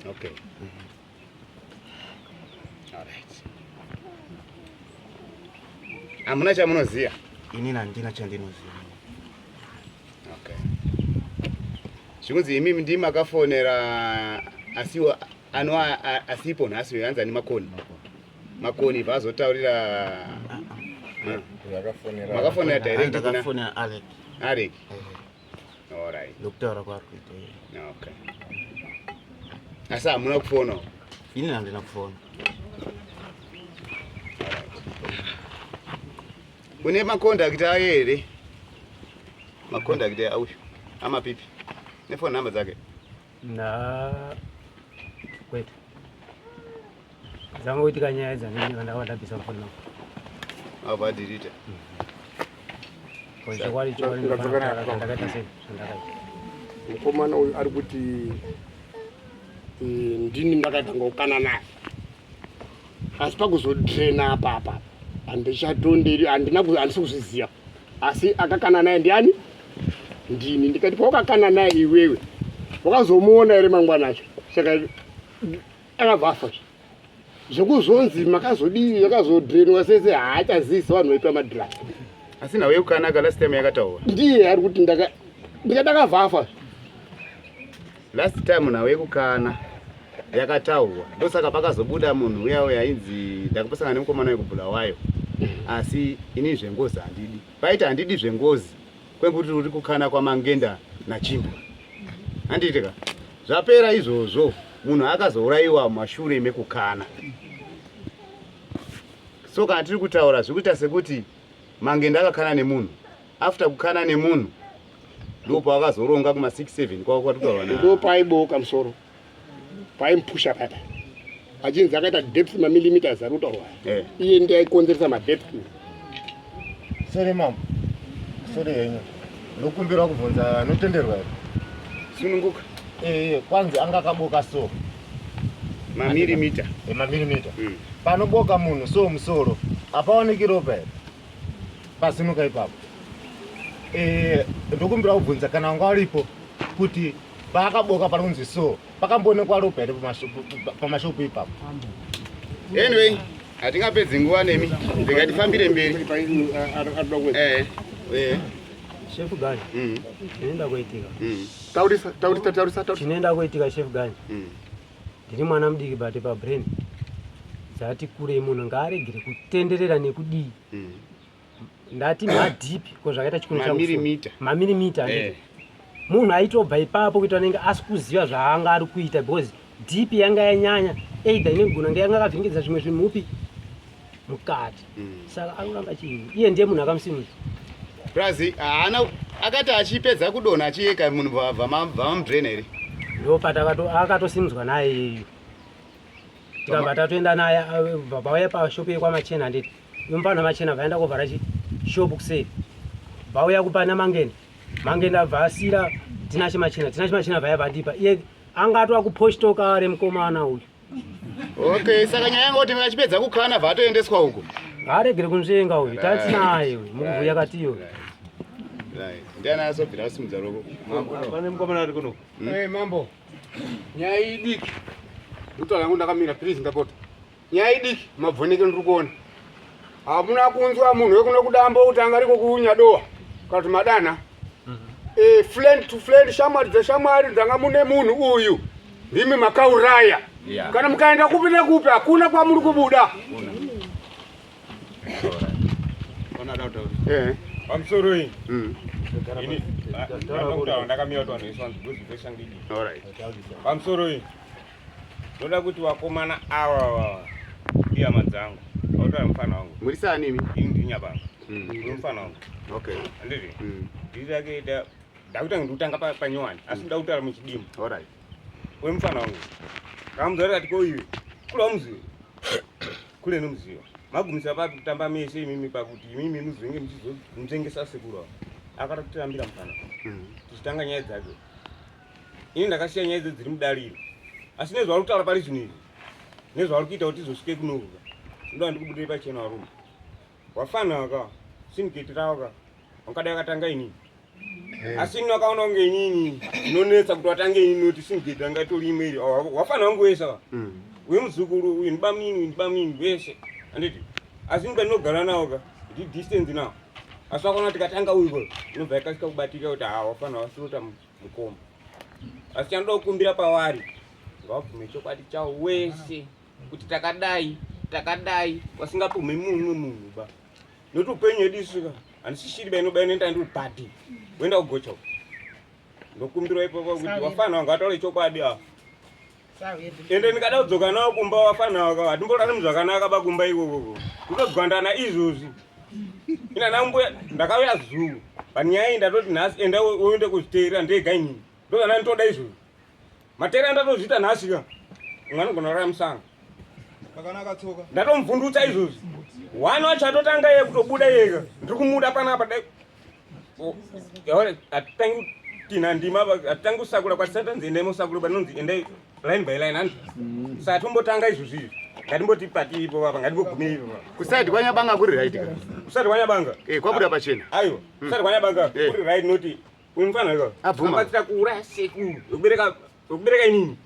Okay. Mm -hmm. All right. Hamuna chamunoziva? Inini handina chandinoziva. Okay. Zvikunzi imimi ndimi makafonera asiwo ano asipo nhasi uyo anzi ani Makoni. Makoni vazotaurira makafonera direct kuna ndakafonera Alec. Alec. All right. Ndokutaura kwaari kuita. Okay. Asi hamuna kufona? Ini handina kufona. Une makondakiti ayo here? Makondakiti auyo amapipi nefoni namba dzake? Na kwete. Dzangoitika nyaya dzanini ndakava ndabvisa mufoni mangu. Abva adelete. Chokwadi chokwadi ndakaita sei zvandakaita. Mukomana uyu ari kuti eh, ndini ndakatanga kukana naye asi pakuzodrena apa apa handichatonderi handina handisi kuzviziva asi akakana naye ndiani ndini ndikati pawakakana naye iwewe wakazomuona here mangwana acho saka akabva afa zvekuzonzi makazodii yakazodrenwa sese haachazivisi vanhu vaitwa madrug asi nhau yekukanaka last time yakataura ndiye ari kuti ndaka ndikati akabva afa last time nhau yekukana yakataurwa ndosaka pakazobuda munhu uya uya ainzi ndakapesana nemukomana wekubulawayo asi ini zvengozi handidi paiti handidi zvengozi kwekuti uri kukana kwamangenda nachimbwa handiti ka zvapera izvozvo munhu akazourayiwa mashure mekukana so kana tiri kutaura zviri kuita sekuti mangenda akakana nemunhu after kukana nemunhu ndopawakazoronga kuma 6 7 kwako kwatutaura ndo paiboka musoro paimupusha papa achinzi akaita depth mamillimeters ari kutaurwa eh. iye ndiye aikonzeresa madepth sorry mambo sorry henyu ndokumbirwa kubvunza anotenderwa here sununguka eh, eh, kwanzi anga akaboka so mamirimita mamirimita panoboka munhu so musoro apaoneki ropa here pasimuka ipapo eh, ndokumbira kubvunza kana wanga waripo kuti paakaboka pari kunzi so pakamboonekwa ropa here pamashopu ipapo anyway hatingapedzi nguva nemi ndingatifambire mberi eh, eh. Chef Gani chinoenda kuitika taurisa taurisa taurisa chinoenda kuitika Chef Gani ndiri mwana mudiki but pabrain dzati kurei munhu ngaaregere kutenderera nekudii mm. ndati madhipi ko zvakaita chikuno changu mamirimita eh. munhu aitobva ipapo kuita anenge asi kuziva zvaanga ari kuita because dhipi yanga yanyanya either inegona nge yanga akavhiringidza zvimwe zvinhu mupi mukati mm. saka anoramba chii iye ndiye munhu akamusimudza plus haana akati achipedza kudonha achiyeka munhu vamamudrena here ndopatakatosimudzwa naye iyeyo tikabva tatoenda naye vauya pashopu yekwamachena handiti yomupana machena vaenda kovhara chi shopu kuseri vauya kupana mangeni mangeni abva asira tinashe machena tinashe machena vaya vandipa iye anga atova kuposhtoka remukomana uyu Okay, saka nyaya yanga kuti vachipedza kukana vatoendeswa uko. Ngaaregere kunzvenga uyu, tatinaye uyu, mukuvhuya katiyo. Right. Ndiani asobvira asimudza roko? Pane mukomana ari kuno. Hmm? Eh, mambo. Nyaya idiki. Ndikutaura yangu ndakamira, please ndapota. Nyaya idiki, mabvoneke ndiri kuona. Hamuna kunzwa munhu wekuno kudambo kuti anga ariko kunyadowa kana kuti madana. Eh, friend to friend, shamwari dzeshamwari dzanga mune munhu uyu. Ndimi makauraya. Yeah. Kana mukaenda kupi nekupi hakuna kwamuri kubuda. Eh. Pamusoro iyi. Ini ndakutaura ndakamira kuti vanhu vese vanzi because voice yangu idiki. All right. Pamusoro iyi. Ndoda kuti vakomana ava ihama dzangu. Autaura mufana wangu. Muri sani imi? Ini ndiri nyabanga. Ndiri mufana wangu. Okay. Handiti? Ndiri ndakutanga ndikutanga panyowani asi ndoda kutaura muchidimbu. All right. Wemufana wangu. Kamudzora kati ko iwe. Kule wamuziva. Kule nomuziva. Magumisa papi kutamba mese imimi pakuti imimi muzenge muchizonzengesa sekuru avo. Akatotirambira mufana. Tichitanga nyaya dzake. Ini ndakasiya nyaya idzo dziri mudariro. Asi nezvauri kutaura pari zvino izvi. Nezvauri kuita kuti izosvike kunoruka. Ndoda ndikubudire pachena varume. Wafana ka syndicate ravo ka. Wakadai akatanga inini. Asi ini wakaona kunge inini inonetsa kuti watange inini kuti syndicate ranga itori imwe iri. Wafana wangu wese ka. Uyu muzukuru uyu ndibamunini uyu ndibamunini wese. Handiti? Asi ini pandinogara nawo ka. Ndi distance nawo. Asi wakaona kuti tikatanga uyu ko inobva yakasika kubatika kuti ha wafana wasirota mukoma. Asi chanoda kukumbira pavari ngavabvume chokwadi chawo wese kuti takadai takadai wasingapumhe mumwe munhu ba nokuti upenyu hwedu isu ka handisishiri ba inoba inoenda ndiri bhadhi woenda kugocha uko ndokumbirwa ipapo kuti wafana wanga wataura chokwadi ava. Ende ndikada kudzoka nawo kumba wafana waka hatimborarami zvakanaka bakumba ikokoko. Kutogwandana izvozvi. Ina nambuya ndakauya zuru. Panyaya iyi ndatoti nhasi enda uende kuzviteerera ndega inini. Ndozvana nditoda izvozvi. Mateera ndatozviita nhasi ka. Umwe anogona kurara musango. Pakanaka tsoka. Ndatomuvhundutsa izvozvi. One wacho atotanga iye kutobuda yega. Ndiri kumuda panapa dai. Hatitangi kutinha ndima hatitangi kusakura kwatisati endai mosakura panonzi endai line by line hanti. Saka tombotanga izvozvi izvi. Ngatimboti pati ipo papa ngatimbogumei ipo papa. Kuside kwanyabanga kuri right ka? Kuside kwanyabanga. Eh, kwabuda pachena. Aiwa. Kuside kwanyabanga kuri right noti uyu mfana ka. Abvuma. Abatsira kuuraya sekuru. Wekubereka wekubereka inini.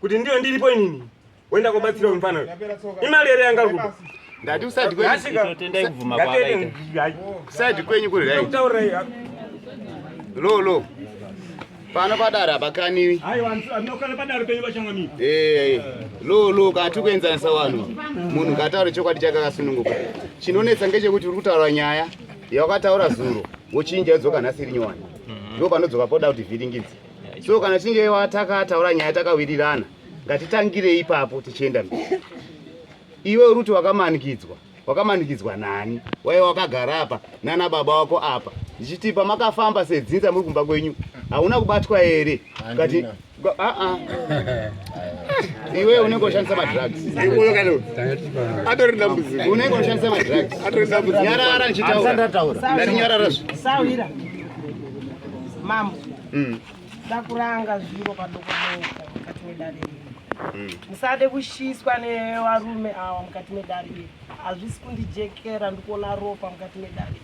Kuti ndiyo ndiripo inini. Woenda kobatsira uyu mfana. Imari here yanga uri kupa? Ndati kuside kwenyu. Totendai kubvuma kwaakaita. Kuside kwenyu kuri right. Kutaurai. Lo lo. Pano padare hapakaniwi. Aiwa andinokana padare penyu vachangamira. Eh, lo lo kana tiri kuenzanisa vanhu munhu ngataure chokwadi chake akasununguka. Chinonetsa ngechekuti uri kutaura nyaya yawakataura zuro wochinja yodzoka nhasi iri nyowani. Ndipo panodzoka poda kuti vhiringidze. So kana chinge watakataura nyaya takawirirana ngatitangire ipapo tichienda mberi. Iwe uri kuti wakamanikidzwa wakamanikidzwa nani waiva wakagara apa nana baba wako apa ndichiti pamakafamba sedzinza muri kumba kwenyu hauna kubatwa here kati aa iwe unenge ushandisa madrugs atori dambudziko unenge ushandisa madrugs atori dambudziko nyarara ndichitaura ndati nyarara zve sawira mambo ndakuranga zviro padoko doko mukati medare iri musade kushiswa nevarume awa mukati medare iri hazvisi kundijekera ndikuona ropa mukati medare iri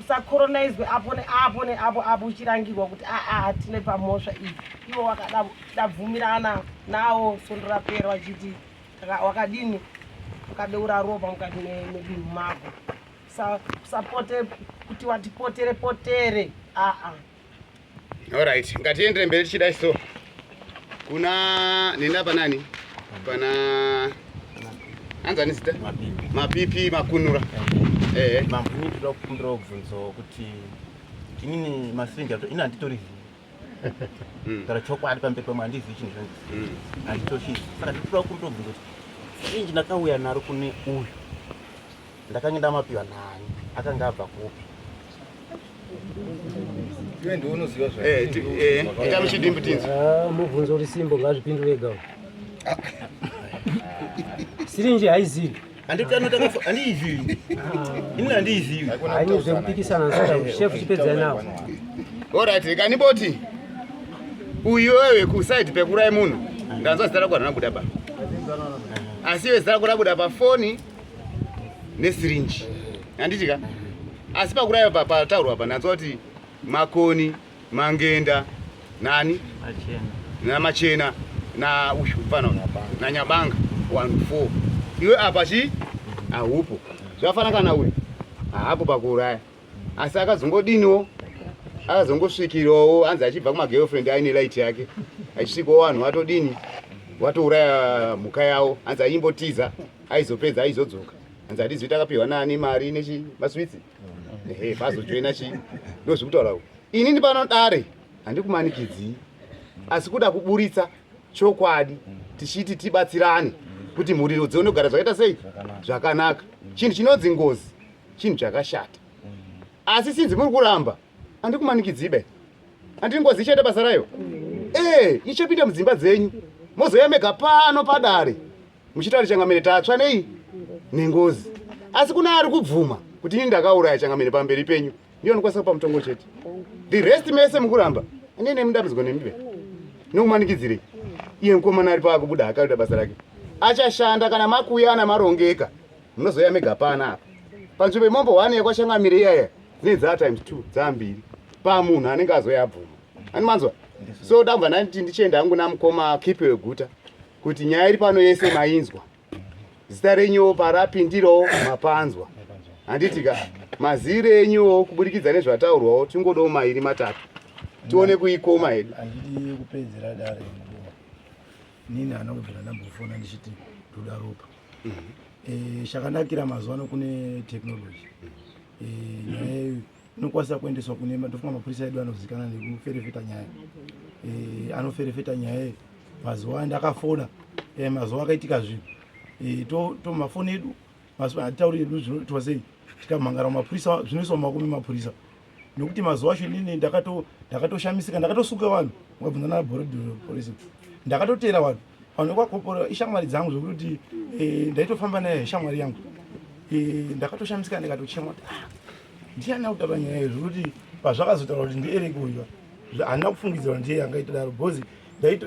usakoronaizwe apo neapo neapo apo uchirangirwa kuti aa hatine pamhosva iyi ivo wakadabvumirana nawo svondo rapera vachiti wakadini wakadeura ropa mukati medunhu mako usapote kuti watipotere potere aa Alright, ngatiendere mberi tichidai so. Kuna nenda panani? Pana anzi ani zita? Mapipi makunura. Eh. Mambo ini ndoda kukumbira kubvunzo kuti inini masirinji ato ini handitorizivi. Kana chokwadi pamberi pamwe handizivi chinhu chinonzi handitoshizi. Saka ndinoda kukumbira kubvunzo kuti sirinji ndakauya naro kune uyu ndakange ndamapiwa nani akanga abva kupi? Iwe ndiwe unoziva zva. Eh, eh, ita muchidimbu tinzwe. Ah, mubvunzo uri simbo ngazvipindure ega. Sirinji haizivi. Handiizivi. Ini handiizivi. Haini zvekupikisana saka chef chipedzai nawo. Alright, kaniboti. Uyu wewe kuside pekurai munhu. Ndanzwa zita rako harina kubuda pa. Asi iwe zita rako rabuda pafoni nesirinji. Handiti ka? Asi pakuraya pa pataurwa pa ndanzwa kuti Makoni, Mangenda, nani? Machena. Na Machena na uyu mfana uyu na Nyabanga 1 4. Iwe apa chi haupo. Zvafana kana uyu haapo pakuuraya. Asi akazongodiniwo akazongosvikirawo anzi achibva kuma girlfriend aine light yake achisvikawo vanhu vatodini watouraya mhuka yawo anzi aimbotiza aizopedza aizodzoka anzi hatizivi takapiwa nani mari nechi maswitsi ehe pazojoina chi ndozvikutaura uku inini pano dare handikumanikidzi asi kuda kuburitsa chokwadi tichiti tibatsirane kuti mhuri dzione kugara zvakaita sei zvakanaka chinhu chinonzi ngozi chinhu chakashata asi sinzi muri kuramba handikumanikidzibe handiti ngozi ichaita basa rayo ee ichapinda mudzimba dzenyu mozouya mega pano padare muchitaura changamire tatsva nei nengozi asi kuna ari kubvuma kuti ini ndakauraya changamire pamberi penyu ndiyo anokwanisa kupa mutongo chete the rest mese mukuramba anene mudambudziko nemibe nokumanikidzirei iye mukomana ari paakubuda akaita basa rake achashanda kana makuyana marongeka munozouya mega pana apa panzvimbo yemombo one yekwachangamire iyaya dzine dzaa times two dzaa mbiri pamunhu anenge azouya abvuma ani manzwa so ndabva ndati ndichienda hangu namukoma kipe weguta kuti nyaya iri pano yese mainzwa zita renyuwo parapindirawo mapanzwa handiti ka maziro enyuwo kuburikidza nezvataurwawo tingodawo mairi matatu tione kuikoma hedu handidi kupedzera dare nguva nini haana kubvira ndambofona ndichiti ndoda ropa Eh, chakanakira mazuva ano kune technology Eh, nyaya iyi inokwanisa kuendeswa kune ndofunga mapurisa edu anozikanwa nekuferefeta nyaya Eh, anoferefeta nyaya iyi. Mazuva andakafona eh, mazuva akaitika zvinhu eh, to, to mafoni edu mazuva hatitauri edu zvinoitwa sei tikamhangara mapurisa zvinoiswa mumaoko memapurisa nekuti mazuva acho inini ndakatoshamisika ndakatosuka vanhu mukabvunza naborodpolisi ndakatoteera vanhu vanhu vekwakoporera ishamwari dzangu zvekuti eh, ndaitofamba naye shamwari yangu eh, ndakatoshamisika ndikatochema kuti ah, ndiani akutaura nyaya iyo zvekuti pazvakazotaura kuti ndiereki uyu handina kufungidzira kuti ndiye angaita daro because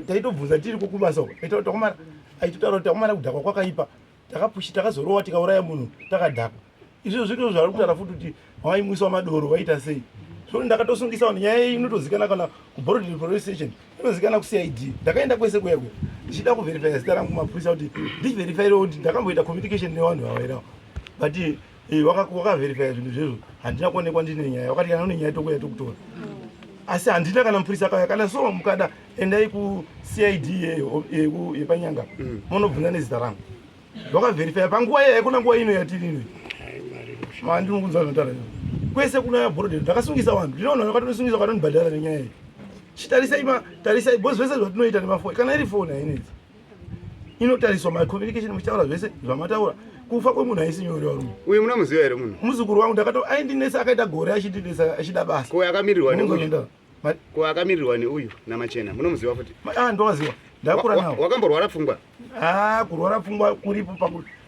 taitobvunza tiri kukubasa uko takomana aitotaura kuti takomana kudhakwa kwakaipa takapushi takazorowa tikauraya munhu takadhakwa izvozvo zvito zvari kutaura futi kuti vaimwiswa madoro vaita sei so ndakatosungisa vanhu nyaya iyi inotozikana kana kuborodil police station inozikana kucid ndakaenda kwese kuya kuya ndichida kuverifya zita rangu mapurisa kuti ndiverifyire kuti ndakamboita communication nevanhu vavairawo but eh, wakaverifya zvinhu zvezvo handina kuonekwa ndine nyaya wakati kana une nyaya tokuya tokutora asi handina kana mupurisa akauya kana so mukada endai kucid yepanyanga munobvunza nezita rangu vakaverifya panguva iyayi kuna nguva ino yatiri ino mandinokunzwa zvinotaura kwese kuna borodero ndakasungisa vanhu ndinoona vakatondisungisa vakatondibhadhara nenyaya iyi chitarisai ma tarisai bhozi zvese zvatinoita nemafoni kana iri foni hainetsi inotariswa macommunication muchitaura zvese zvamataura kufa kwemunhu haisi nyore varume uyu munomuziva here munhu muzukuru wangu ndakato aindinetsa akaita gore achindinetsa achida basa ko akamirirwa neuyu ko akamirirwa neuyu namachena munomuziva futi ah ndowaziva ndakura nawo wakamborwara pfungwa ah kurwara pfungwa kuripo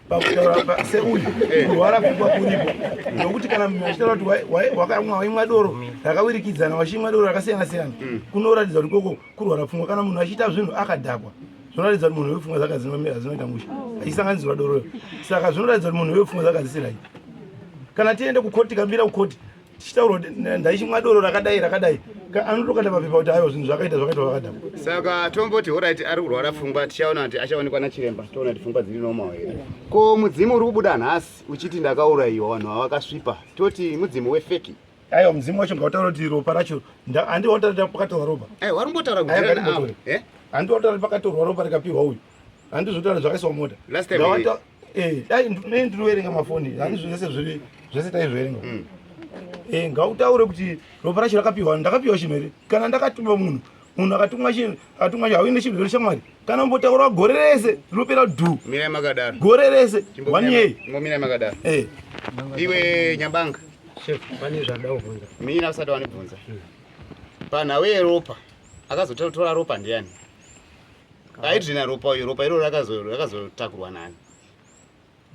pakutaura seuyu eh. kurwara pfungwa kuripo nokuti kana munhu achitaura kuti wakamwa waimwa doro rakawirikidzana wachimwa doro rakasiyana siyana mm. kunoratidza kuti koko kurwara pfungwa kana munhu achiita zvinhu akadhakwa zvinoratidza kuti munhu wepfungwa dzake hadzinoita mushe achisanganisirwa doroyo saka zvinoratidza kuti munhu wepfungwa dzake hadzisirai kana tiende kukoti tikambira kukoti tichitaura kuti ndaichimwa doro rakadai rakadai anotokanda mapepa kuti aiwa zvinhu zvakaita zvakaitwa zvakadhakwa saka tomboti horaiti ari kurwara pfungwa tichaona kuti achaonekwa nachiremba toona kuti pfungwa dziri normal here ko mudzimu uri kubuda nhasi uchiti ndakaurayiwa vanhu avakasvipa toti mudzimu wefeki aiwa mudzimu wacho ngautaura kuti ropa racho handiwautaura kuti pakatorwa ropa eh, warimbotaura eh? handiwautaura kuti pakatorwa ropa rikapiwa uyu handizotaura zvakaiswa mota eh, dai ndinoverenga mafoni handi zvese zviri zvese taizverenga mm. ngautaure kuti ropa racho rakapiwa ndakapiwa chinhu here kana ndakatuma munhu munhu akatumwa chinhu akatumwa chinhu hauine chinhu here shamwari kana umbotaura gore rese rinopera dhu mirai makadaro gore rese one year mirai makadaro eh iwe nyabanga chef pane zvada kubvunza mina usati wanibvunza hmm. panhau yeropa akazotora ropa ndiani aidrina ropa uyo ropa iroro rakazotakurwa nani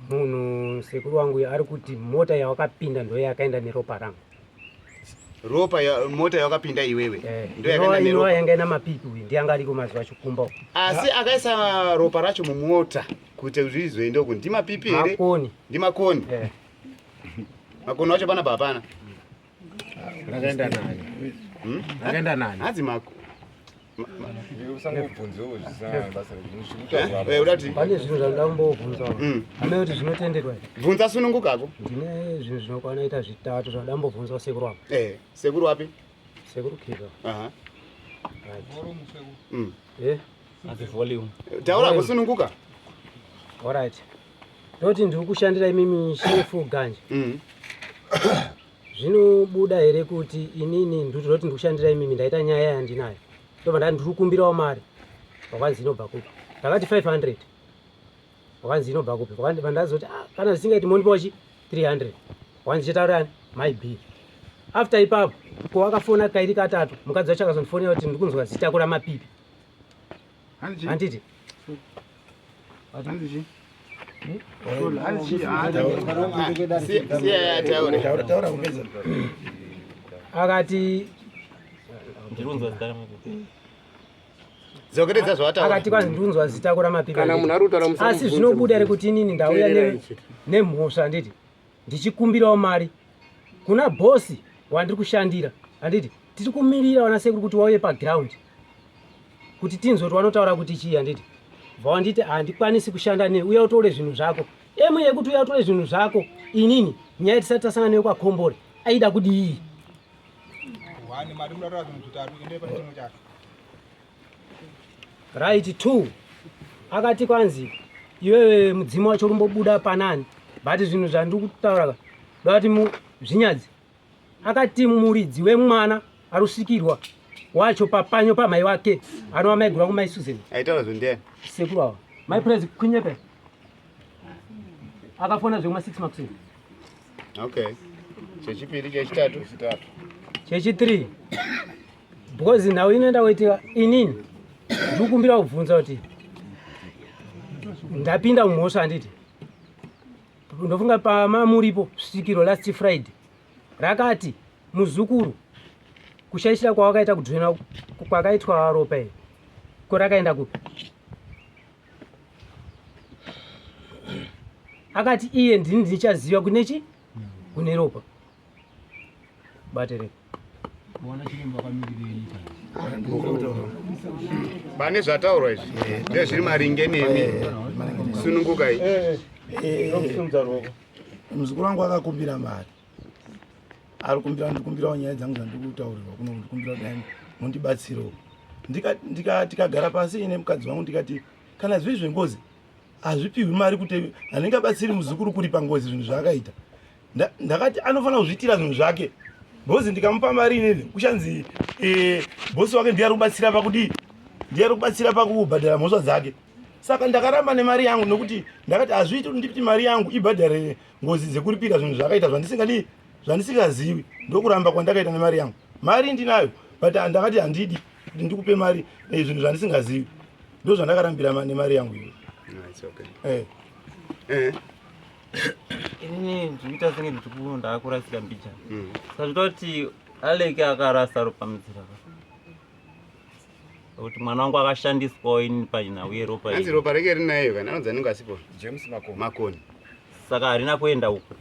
munhu sekuru wangu uyo ari kuti mota yawakapinda ndo yakaenda neropa rangu ropa ya, mota yawakapinda iwewe eh, ndo yakaenda neropa yanga ina mapipi uyu ndiye anga ariko mazuva achikumba uku asi akaisa ropa racho mumota kuti zvizoende uku ndimapipi here makoni ndimakoni eh. makoni wacho panapa hapana rakaenda nani hmm? rakaenda nani hanzi mako Pane zvinhu zvanoda kumbobvunza mm. ame kuti zvinotenderwa bvunza sunungukako ndine zvinhu zvinokwana ita zvitatu zvanoda kumbobvunzwa sekuru wangu eh, sekuru wapi sekuru kiza mm. eh? taura kusununguka orit ndoti ndiri kushandira imimi shefu ganje mm. Zvinobuda here kuti inini ndiri kuti ndikushandira imimi ndaita nyaya yandinayo ndobva ndati ndiri kukumbirawo mari wakanzi inobva kupi ndakati 500 wakanzi inobva kupi vandazoti ah, kana zvisingaiti mondipawo chi 300 wakanzi chetaurani my b after ipapo ko wakafona kairi katatu mukadzi wacho akazondifonera kuti ndikunzwa zita kura mapipi handiti akati akati kwanzi ndunzwa zita ko ramapipi asi zvinobuda here kuti inini ndauya nemhosva handiti ndichikumbirawo mari kuna bhosi wandiri kushandira handiti tiri kumirira wana sekuru kuti wauye paground kuti tinzwe kuti wanotaura kuti chii handiti bva wanditi handikwanisi kushanda nei uya utore zvinhu zvako emu yekuti uya utore zvinhu zvako inini nyaya tisati tasangana neyo kwakombore aida kudii right two akati kwanzi iwewe mudzimu wacho urumbobuda panani but zvinhu zvandiri kutaura ka ndati zvinyadzi akati muridzi wemwana arusvikirwa wacho papanyo pamai wake anova maiguru vangu mai Susan. Aitaura zvo ndiani? Sekuru ava. Mai Praise kunyepe. Akafona zvekuma 6 makuseni. Okay. Chechipiri, chechitatu. Chechi3. Because nhau inoenda kuitika inini ndikukumbira kubvunza kuti ndapinda mumhosva handiti ndofunga pamamuripo svikiro last Friday rakati muzukuru kushaishira kwawakaita kudhwena kwakaitwa ropa iri ko rakaenda kupi akati iye ndini ndichaziva kune chi kune ropa batereko Pane zvataurwa izvi ndezviri maringe nemi sunungukai. Muzukuru wangu akakumbira mari ari kumbira ndikumbirawo nyaya dzangu dzandiri kutaurirwa kuno ndikumbira dai mundibatsirewo tikagara pasi ine mukadzi wangu ndikati kana zviri zvengozi hazvipiwi mari kuti handingabatsiri muzukuru kuripa ngozi zvinhu zvaakaita ndakati anofanira kuzviitira zvinhu zvake bhozi ndikamupa mari inini kuchanzi eh, bhosi wake ndiye ari kubatsira pakudii ndiye ari kubatsira pakubhadhara mhosva dzake saka ndakaramba nemari yangu nokuti ndakati hazviiti kuti ndipiti mari yangu ibhadhare ngozi dzekuripira zvinhu zvakaita zvandisingadii zvandisingazivi ndokuramba kwandakaita nemari yangu mari ndinayo but ndakati handidi kuti ndikupe mari eh, zvinhu zvandisingazivi ndo zvandakarambira nemari yangu iyo eh. Eh. Inini ndikuita senge ndikuno ndakurasika mbijana mm. saka zvita kuti aleke akarasa ropa mudzira kuti mwana wangu akashandiswawo ini panhau yeropa hanzi ropa reke rinayo kana anonzi anenge asipo James Makoni Makoni saka harina kuenda uko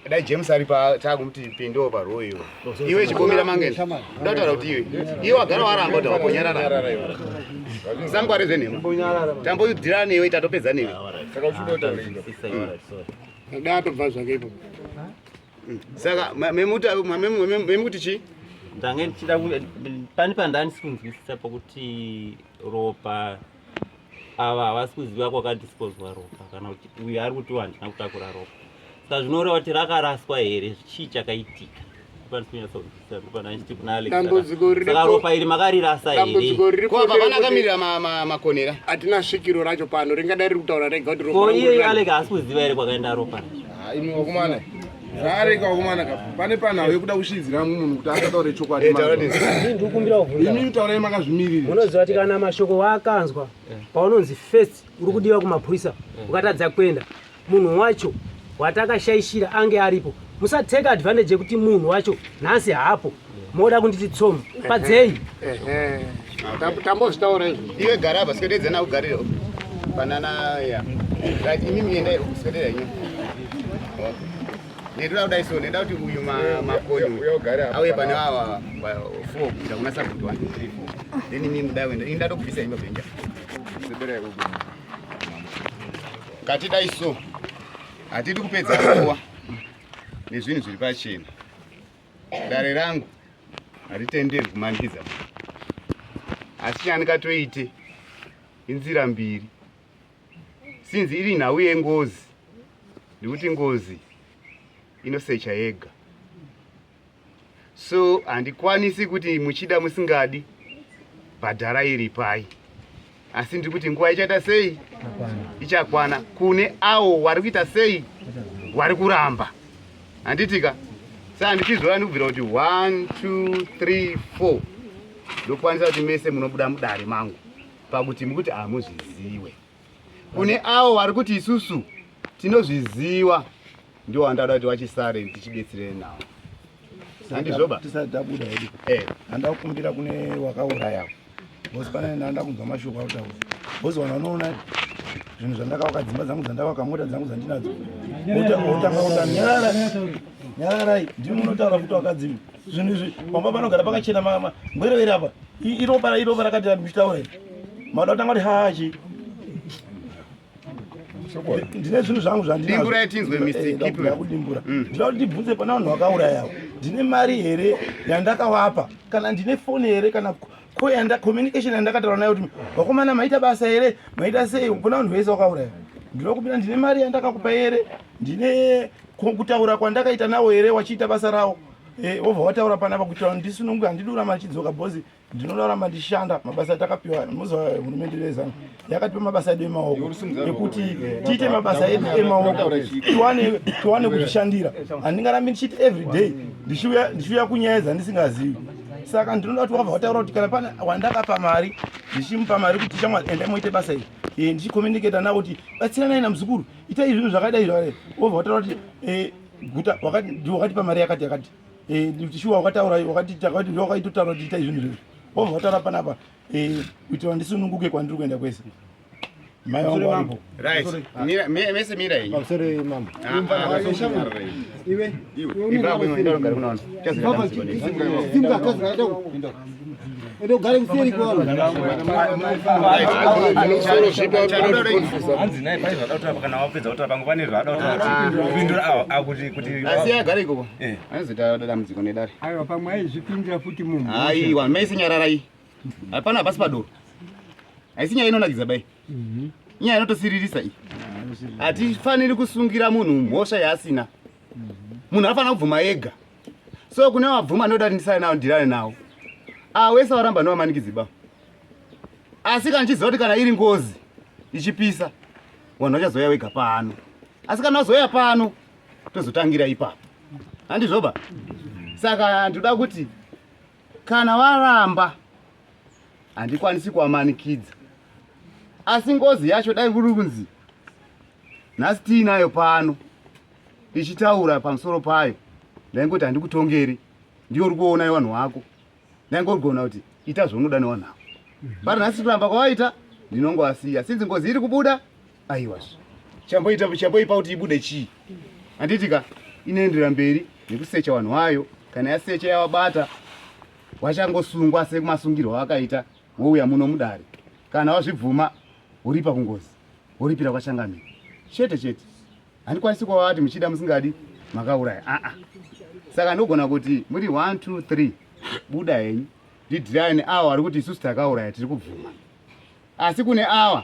dai James ari pa takumuti pindowo paroo iwe iwe chibomira mangeni ndotaura kuti iwe iwe wagara waramba kuti wakonyarara sangware zvenhema tamboudhira newe tatopedza newe saka uchindotaura dai atobva zvake ipo Saka memuti chii? Ndange ndichida pane pandandisi kunzwisisa pakuti ropa ava havasi kuziva kwakadisposwa ropa kana kuti uyu ari kuti handina kutakura ropa saka zvinoreva kuti rakaraswa here chii chakaitika saka ropa iri makarirasa here akamirira makonera hatina svikiro racho pano ringadai riri kutaura rega kuti ko iye aleke haasi kuziva here kwakaenda ropa racho imi wakomana zvaareka wakomana ka pane panhau yekuda kushidzira munhu kuti asataure chokwadi eh, ndikumbira kubvunza imi taurai makazvimirira unoziva kuti kana mashoko waakanzwa eh. paunonzi first uri kudiwa kumapurisa eh. ukatadza kuenda munhu wacho watakashaishira ange aripo musateka advantage yekuti munhu wacho nhasi haapo moda kunditi tsomu padzei tambozvitaura izvo iwe gara apa sikededza nakugarira panana ya right imi mienda sikededza inyo ndoda kudai so ndoda kuti uyu makoni auye pane ava four kuita kuna sabhuti one two three four then imi mudai kuenda ini ndatokubvisa imba bhenja Katidai so hatidi kupedza nguva nezvinhu zviri pachena. Dare rangu haritenderwi kumanikidza munhu, asi chandingatoite inzira mbiri. Sinzi iri nhau yengozi, ndikuti ngozi inosecha yega, so handikwanisi kuti muchida musingadi bhadhara iri pai asi ndiri kuti nguva ichaita sei ichakwana kune awo wari kuita sei wari kuramba handitika saa ndichizora ndikubvira kuti 1 2 3 4 ndokwanisa kuti mese munobuda mudare mangu pakuti mukuti hamuzviziwe kune awo vari kuti isusu tinozviziwa ndiwo wandada kuti wachisare tichibetsirene nawo handizvoba tisati tabuda hedu eh. handa kukumbira kune wakauraya bhosi pane ndanda kunzwa mashoko autaura bhosi vanhu vanoona zvinhu zvandakavaka dzimba dzangu dzandavaka mota dzangu dzandinadzo otanga kuta nyarara nyararai ndimi munotaura kuti wakadzima zvinhu izvi pamba panogara pakachena mama ngwerevere apa iropa iropa rakati muchitaura iri mada kutanga kuti hachi ndine zvinhu zvangu zvandinodimburai tinzwe eh, kudimbura mm. ndinoda kuti ndibvunze pana vanhu vakaurayawo ndine mari here yandakavapa kana ndine foni here kana koyanda communication yandakataura nayo kuti vakomana maita basa here maita sei kuna vanhu vese vakauraya ndinokupira ndine mari yandakakupa here ndine kutaura kwandakaita nawo here wachiita basa rawo Eh, wobva wataura panapa kuitira ndisununguke handidi kuramba ndichidzoka bhozi ndinoda kuramba ndichishanda mabasa atakapiwa muzuva hurumende yezanu yakatipa mabasa edu emaoko ekuti tiite mabasa edu emaoko tiwane tiwane kuzvishandira handingarambi ndichiiti every day ndichiuya ndichiuya kunyaya dzandisingazivi saka ndinoda kuti wabva wataura kuti kana pane wandakapa mari ndichimupa mari kuti shamwari endai muite basa iri eh, ndichicommunicata navo kuti batsiranai namuzukuru itai zvinhu zvakadai zvakadai wobva wataura kuti eh, guta wakati ndiwe wakatipa mari yakati yakati eh, shuwa wakataura wakati takati ndiwe wakaitotaura kuti itai zvinhu izvozvo wobva wataura panapa eh, kuitira ndisununguke kwandiri kuenda kwese mai vangu varipo Right. Mira, mese mira henyu. Pamusoro mambo. Ah, ah, Iwe. Ibva kuno, enda unogara kuno. Baba, simuka kazi kaita. Ende ugare kuseri kwavo. Hanzi naye pane zvada kutaura kana wapedza kutaura pangu pane zvada kutaura kupindura awa akuti kuti Asi agare ikoko. Anozoita dambudziko nedare. Aiwa pamwe aizvipindira futi munhu. Aiwa, mese nyararai. Hapana hapasi padoro. Haisi nyaya inonakidza bai. Inyaya inotosiririsa iyi. Hatifaniri kusungira munhu mhosva yaasina. Munhu anofanira kubvuma ega. So kune vabvuma ndoda kuti ndisare nawo ndirare nawo. Avo wese varamba ndovamanikidzi ba. Asi kana ndichiziva kuti kana iri ngozi ichipisa vanhu vachazouya wega pano. Asi kana vazouya pano tozotangira ipapo. Handizvoba? Saka ndinoda kuti kana varamba handikwanisi kuwamanikidza. Asi ngozi yacho dai kuri kunzi nhasi tiinayo pano ichitaura pamusoro payo ndaingoti handikutongeri ndiyo uri kuona yevanhu vako ndaingogona kuti ita zvaunoda nevanhu avo but nhasi kuramba kwawaita ndinongovasiya sinzi ngozi iri kubuda aiwazve chamboita chamboipa kuti ibude chii handiti ka inoenderera mberi nekusecha vanhu vayo kana yasecha yavabata wachangosungwa sekumasungirwo awakaita wouya muno mudare kana wazvibvuma woripa kungozi woripira kwachangamire chete chete handikwanisi kuvavati muchida musingadi makauraya aa saka ndogona kuti muri 1 2 3 buda henyu ndidhirani awa vari kuti isusu takauraya tiri kubvuma asi kune awa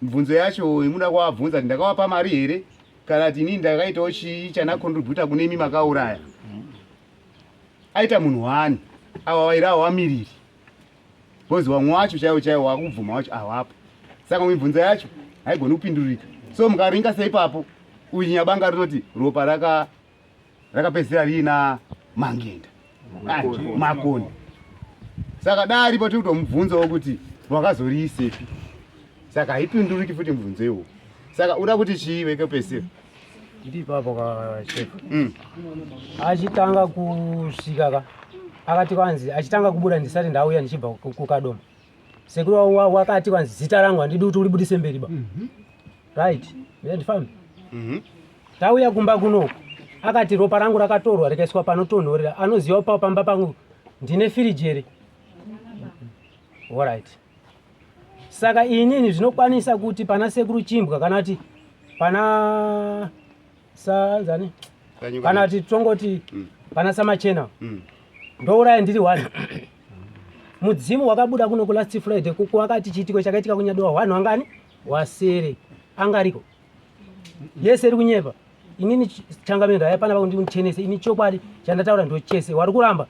mibvunzo yacho imuda kuvabvunza kuti ndakavapa mari here kana kuti inini ndakaitawo chii chandakontributa kune imi makauraya aita munhu wani awa vairi awa wamiriri because vamwe wacho chaiwo chaiwo wakubvuma wacho awapo saka mibvunzo yacho haigoni kupindurika so mukaringa seipapo uyu nyabanga rinoti ropa raka rakapedzisira riina mangenda makoni saka dai aripo tiri kutomubvunzawo kuti wakazoriisepi saka haipinduriki futi mubvunzo iwowo saka uda kuti chii vekepesira Ndipapo ka chef. Achitanga kusvika ka akati kwanzi achitanga kubuda ndisati ndauya ndichibva kuKadoma. Sekuru wakati kwanzi zita rangu handidi kuti uribudise mberi ba. Right. Mira ndifambe. Tauya kumba kunoku akati ropa rangu rakatorwa rikaiswa panotonhorera anoziva pa pamba pangu ndine firiji here. Alright. Saka inini zvinokwanisa kuti pana sekuru Chimbwa kana kuti pana sanzani kana kuti tongoti pana Samachena ndouraya ndiri one. Mudzimu wakabuda kuno ku last Friday kuko wakati chiitiko chakaitika kunyadowa wanhu wangani wasere angariko yese iri kunyepa inini changamire ndauya panapa kuti ndichenese ini chokwadi chandataura ndochese wari kuramba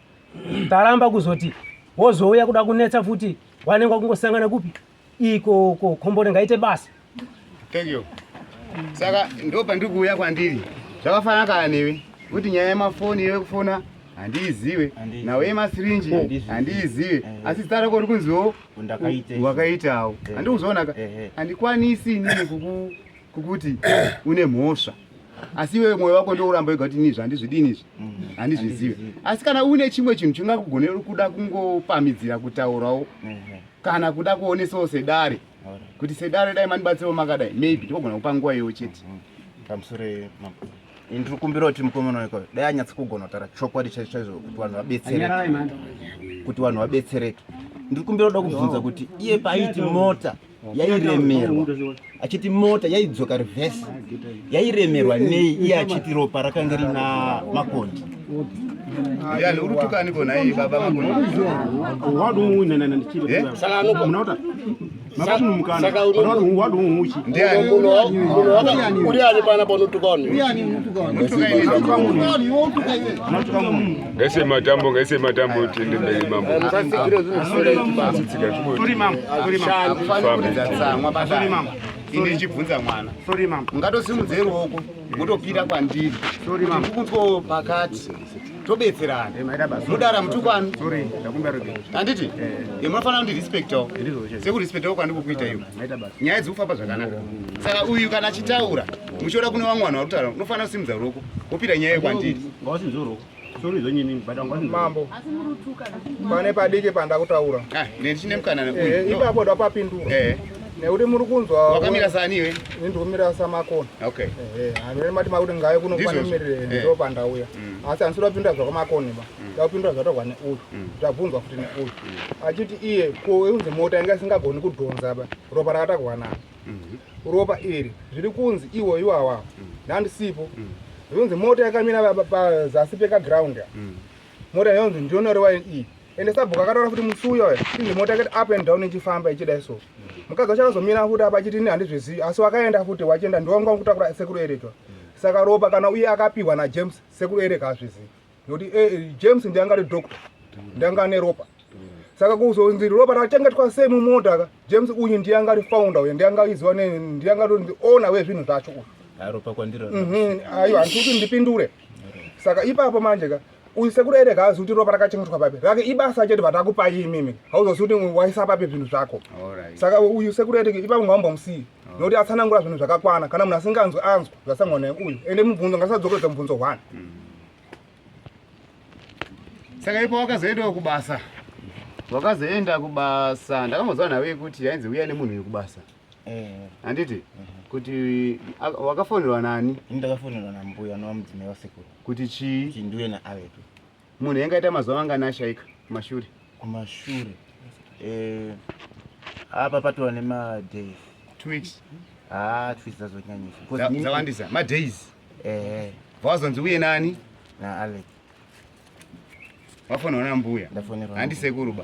taramba kuzoti wozouya kuda kunetsa futi wanenge wakungosangana kupi ikoko kombore ngaite basa Thank you. Saka ndo pandiri kuuya kwandiri zvakafanana kana newe kuti nyaya yemafoni yekufona handiizive nawe yemasirinji handiizive asi zita rako riri kunziwo wakaitawo handikuzoonaka handikwanisi inini kukuti une mhosva asi iwewe mwoyo wako ndouramba wega kuti ini zvandizvidini izvi handizvizive asi kana une chimwe chinhu chingakugone kuda kungopamidzira kutaurawo kana kuda kuonesawo sedare kuti sedare dai mandibatsirawo makadai maybe ndogona kupa nguva iyoyo chete pamusoro mambo ini ndiri kumbira kuti mukomana weko dai anyatsa kugona kutaura chokwadi chaizvo chaizvo kuti vanhu vabetsereke kuti vanhu vabetsereke ndiri kumbira kuda kubvunza kuti iye paaiti mota yairemerwa achiti mota yaidzoka reverse yairemerwa nei iye achiti ropa rakanga rina makondi Yani uri kutukani kona iyi baba makondi? Mapa munhu mukana. Wadu huchi. Ndiani? Uri ani pana panotuka vanhu? Ngaise matambo, ngaise matambo tiende mberi mambo. Musasigire zvinhu zvisingaiti baba. Sorry mama. Sorry mama. Kuridza tsamwa baba. Sorry mama. Ini ndichibvunza mwana. Sorry mama. Ungatosimudze ruoko motopira kwandiri. Sorry mama. Kukunzwawo pakati. Tobetserana. Mudara mutukwani. Sorry, ndakumbira rudo. Handiti? Eh, munofanira kundirespectawo. Sekurespectawo kwandikukuita iwe. Nyaya dzikufamba zvakanaka. Saka uyu kana achitaura, muchiona kune vamwe vanhu vari kutaura, unofanira kusimudza ruoko wopira nyaya kwandiri. Ngawasimudze ruoko. Sorry zvenyini, but ngawasimudze. Mambo. Pane padiki pandakutaura. Ah, ndichine mukana neuyu. Eh, ipapo ndapapindura. Eh. Nekuti muri kunzwa Wakamira sani iwe? Ini ndikumira samakona. Okay. Ehe, hanhu mati makuti ngaye kuno Ndizvozvo. kwanimirire Eh. ndo pandauya. Asi handisi kupindura zvakwamakoni ba. Ndakupindura zvataurwa neuyu. Ndabvunzwa futi neuyu. Achiti iye ko unzi mota yanga isingagoni kudhonza ba. Ropa rakatakwa nani. Ropa iri zviri kunzi iwo iwawa. Ndandisipo. Zvinzi mota yakamira pazasi pekaground. Mota yonzi ndionorewa iyi. Ende sabhuku akataura futi musi uyoyo inzi mota yakati up and down ichifamba ichidai so. Mukadzi wacho akazomira futi apa achiti ini handizvizivi asi wakaenda futi wachienda ndiwanga kutakura sekuru Erika. Saka ropa kana uye akapihwa naJames sekuru Erika hazvizivi. Nekuti James ndiye anga ari doctor. Ndiye anga ane ropa. Saka kuzonzi ropa rakachengetwa sei mumota ka James uyu ndiye anga ari founder uyu ndiye anga aiziva ndiye anga ari owner wezvinhu zvacho uyu. Ropa kwandiri. Aiwa handisi kuti ndipindure. Saka ipapo manje ka uyu sekuru Erika haazivi kuti ropa rakachengetwa papi. Rake ibasa chete vatakupai imimi. Hauzozivi kuti waisa papi zvinhu zvako. Saka uyu sekuru Erika ipapo ngaumbomusiyi. Nekuti atsanangura zvinhu zvakakwana. Kana munhu asinganzwi anzwa zvasangwa naye uyu. Ende mubvunzo ngasadzokeredza mubvunzo one. Saka ipo wakazoendawo kubasa. Wakazoenda kubasa. Ndakambonzwa nawe yekuti yainzi uya nemunhu uyu kubasa. Handiti? Kuti wakafonerwa nani? Ini ndakafonerwa nambuya anova mudzimai wasekuru. Kuti chii? Kuti ndiuye naAvetu. Munhu yanga aita mazuva mangani ashaika kumashure? Kumashure. Eh, apa patova nemadays. 2 weeks. Ah, 2 weeks dzazonyanyisa. Dzawandisa. Madays. Eh. Wazonzi uye nani? NaAlex. Wafonerwa nambuya? Ndafonerwa. Handi sekuru ba.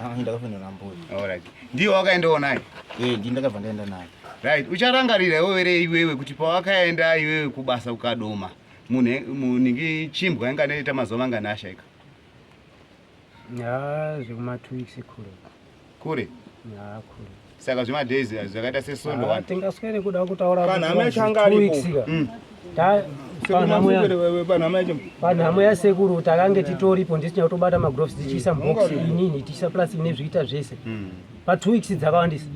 Ah, ndakafonerwa nambuya. Alright. Ndiye wakaendawo naye? Eh, ndiye ndakabva ndaenda naye. Right, ucharangarira iwewe re iwewe kuti pawakaenda iwewe kubasa ukadoma munhu munhingi chimbwa yanga anoita mazuva mangani ashaika? Ya, zvekuma 2 weeks kure. Kure? Ya, kure. Saka zvemadays zvakaita sesondo Ah, one. tingaswere kuda kutaura Panhamo kuti yacho anga two aripo. weeks ka. Panhamo yasekuru takange titoripo ndisina kutobata magroves tichiisa mubox inini tichiisa plastic nezviita zvese. Pa 2 weeks dzakawandisa.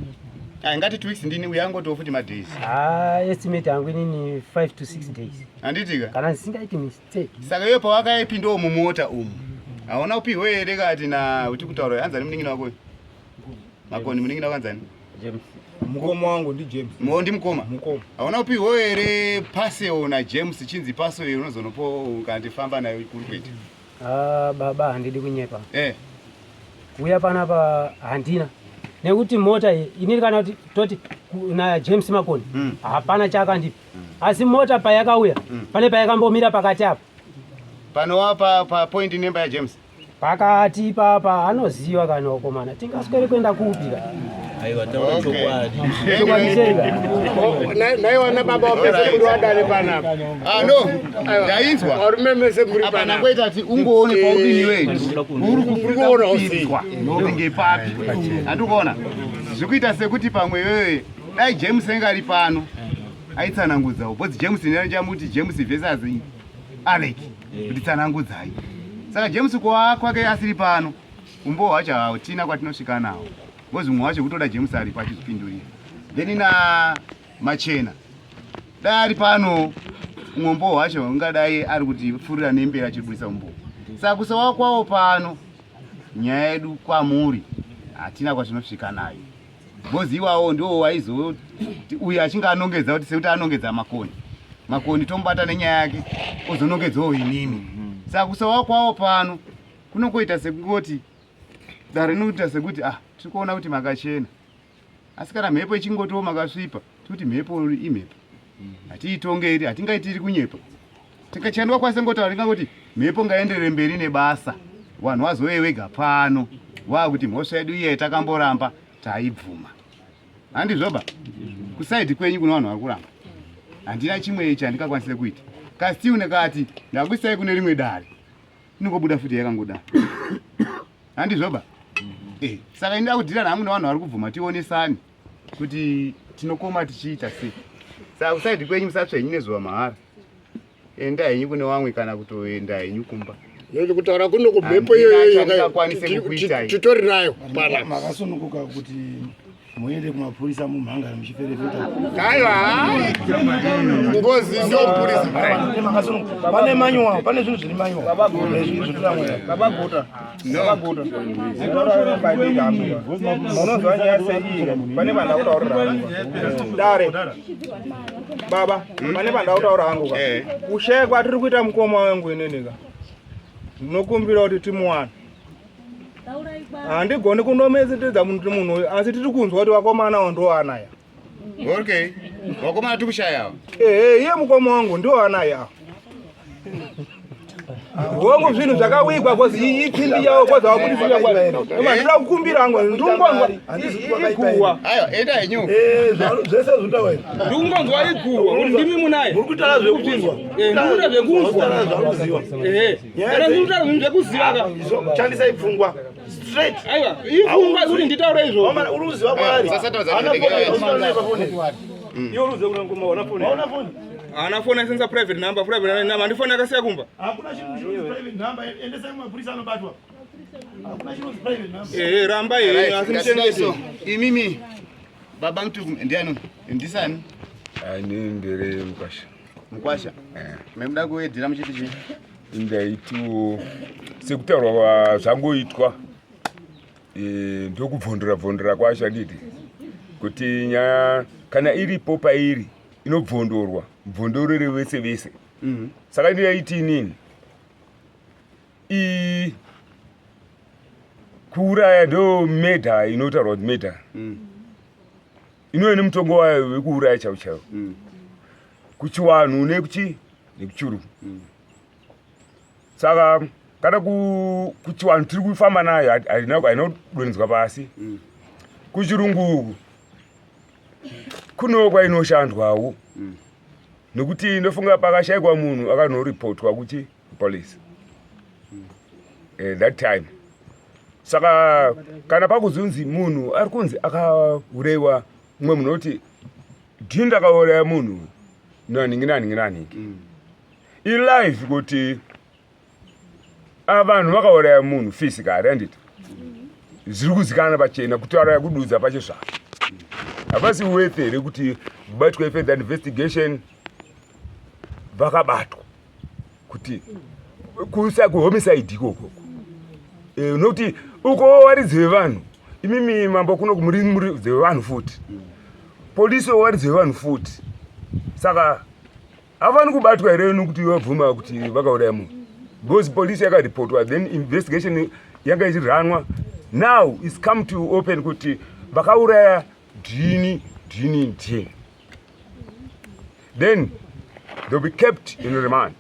Ah, ngati 2 weeks ndini uya angotiwo futi madays. Ah, estimate yangu inini 5 to 6 days. Handiti ka? Kana ndisingaiti mistake. Saka iwe pawakaipindawo mumota umu hauna kupihwa here kati na uti kutaura anzani munin'ina wako uyu? Makoni munin'ina wako anzani? James. Mukoma wangu ndi James. Mo ndi mukoma? Mukoma. Hauna kupihwa here parcel na James chinzi parcel iyo unozonopo ukandifamba nayo kuri kuita? Ah, baba handidi kunyepa. Eh. Kuuya panapa handina. Nekuti mota iyi inini kana kuti toti na James Makoni hapana chaakandipa. Asi mota payakauya pane payakambomira pakati apa. Panowa pa, pa point nemba ya James. Pakati ipapa anoziva kana wakomana tingaswere kuenda kupi ka? Aiwa taura chokwadi. Chokwadi chei ka? Naiwana baba wapese muri wadare panapa. Ah no, ndainzwa. Varume mese muri Apa panapa. ndakuita kuti ungoone paudini wedu. Uri kuona kupinzwa ndopinge papi. Handikuona. Zvikuita sekuti pamwe iwewe dai James anga ari pano aitsanangudzawo. Because James ndinochamuti James versus Alec kuti tsanangudzai. Saka James kwa kwake asiri pano umbowo hwacho hatina kwatinosvika nawo. Because umwe wacho kutoda James aripo achizvipindurira. Then na Machena dai ari pano umwe umbowo hwacho ungadai ari kutifurira nemberi achibudisa umbowo. Saka kusawa kwawo pano nyaya yedu kwamuri hatina kwatinosvika nayo. Because iwawo ndiwo waizoti uyu achinge anongedza kuti sekuti anongedza Makoni. Makoni tomubata nenyaya yake ozonongedzawo inini. Saka kusawa kwawo pano kunongoita sekungoti dare rinoita sekuti ah tiri kuona kuti makachena. Asi kana mhepo ichingotiwo makasvipa tikuti mhepo imhepo. Hatiitongeri, hatingaiti iri kunyepa. Tikachandwa kwase ngotaura tingangoti mhepo ngaenderere mberi nebasa. Vanhu vazove wega pano. Wakuti mhosva yedu iye takamboramba taibvuma. Handizvoba? Kusaidi kwenyu kune vanhu vari kuramba. Handina chimwe ichi handingakwanise kuita. Kasi ndikati ndakuisai kune rimwe dare. Inongobuda futi yakangodaro. Handizvoba? Eh, saka ini ndakudhira hangu nevanhu vari kubvuma tionesane kuti tinokoma tichiita sei. Saka kusaidi kwenyu musatsve henyu nezuva mahara. Enda henyu kune wamwe kana kutoenda henyu kumba. Nekuti kutaura kuno kumhepo iyoyo Handingakwanise kukuitai. titori nayo pana. Makasununguka kuti muende kumapurisa mumhangara muchiferefeta. Aiwa, ngozi ndio mupurisa. Pane manual, pane zvinhu zviri manual. Baba Gota, zvinhu zviri Baba Gota. Baba Gota. Munonzwa nyaya seiyi pane vanhu vakutaurira dare. Baba, pane vanhu vakutaura hangu ka. Kushaya kwatiri kuita mukoma wangu inini ka. Ndinokumbira kuti timuwane. Handigoni kunometsetedza munhu munhu uyu asi tiri kunzwa kuti vakomana avo ndiwo anaya. Okay. Vakomana tiri kushaya ava. Ehe, iye mukoma wangu ndiwo anaya. Hongu zvinhu zvakawigwa kozi iyi ipfimbi yavo kozi havabudisi chakwa. Ndinoda kukumbira hangu ndingonzwa iguwa. Aiwa, enda henyu. Zvese zvinotaura izvi. Ndikungonzwa iguwa kuti ndimi munaye. Muri kutaura zvekunzwa. Eh, ndikuita zvekunzwa. Kutaura zvaruziwa. Ehe. Kana ndikutaura zvinhu zvekuziva ka. Shandisai pfungwa. Straight. Aiwa, ipfungwa kuti nditaure izvozvo. Wamana uri kuziva kwaari. Sasa Haana foni, hauna foni. Iwe uri kuziva kuna mukoma hauna foni. Hauna foni. Haana foni aishandisa private number, private number. Handifoni akasiya kumba. Hakuna chinhu chinonzi private number. Endesai kumapurisa anobatwa. Hakuna chinonzi private number. Ehe, ramba henyu asi muchengete. Imimi baba Mutuku ndiani? Ndisani? Ini ndiri mukwasha. Mukwasha. Memuda kuwedzera muchiti chii? Ndaitiwo sekutaurwa zvangoitwa ndokubvondora bvondora kwacho handiti kuti nyaya kana iripo pairi inobvondorwa bvondorere vese vese. Saka ndinaiti inini i kuuraya ndo murder inotaurwa kuti murder inouya nemutongo wayo wekuuraya chaiwo chaiwo kuchiwanhu nekuchi nekuchirungu. Saka kana kuchiwanhu tiri kufamba nayo haina kudonhedzwa pasi. Kuchirungu uku kuno kwainoshandwawo nekuti ndofunga pakashaikwa munhu akanoripotwa kuchi police that time. Saka kana pakuzonzi munhu ari kunzi akauraiwa, mumwe munhu oti ndini ndakauraya munhu naningi naningi naningi, ilife kuti vanhu vakauraya munhu physically handiti zviri kuzikana pachena kutaura kududza pacho zvavo havasi worth here kuti kubatwa further investigation vakabatwa kuti kusa kuhomicide ikoko nokuti uko varidzi vevanhu imimi mambo kuno muri muridzi vevanhu futi polisi varidzi vevanhu futi saka havani kubatwa here nokuti vabvuma kuti vakauraya munhu because polisi yakaripotwa then investigation yanga ichiranwa now is come to open kuti vakauraya dhini dhini dhini then they'll be kept in remand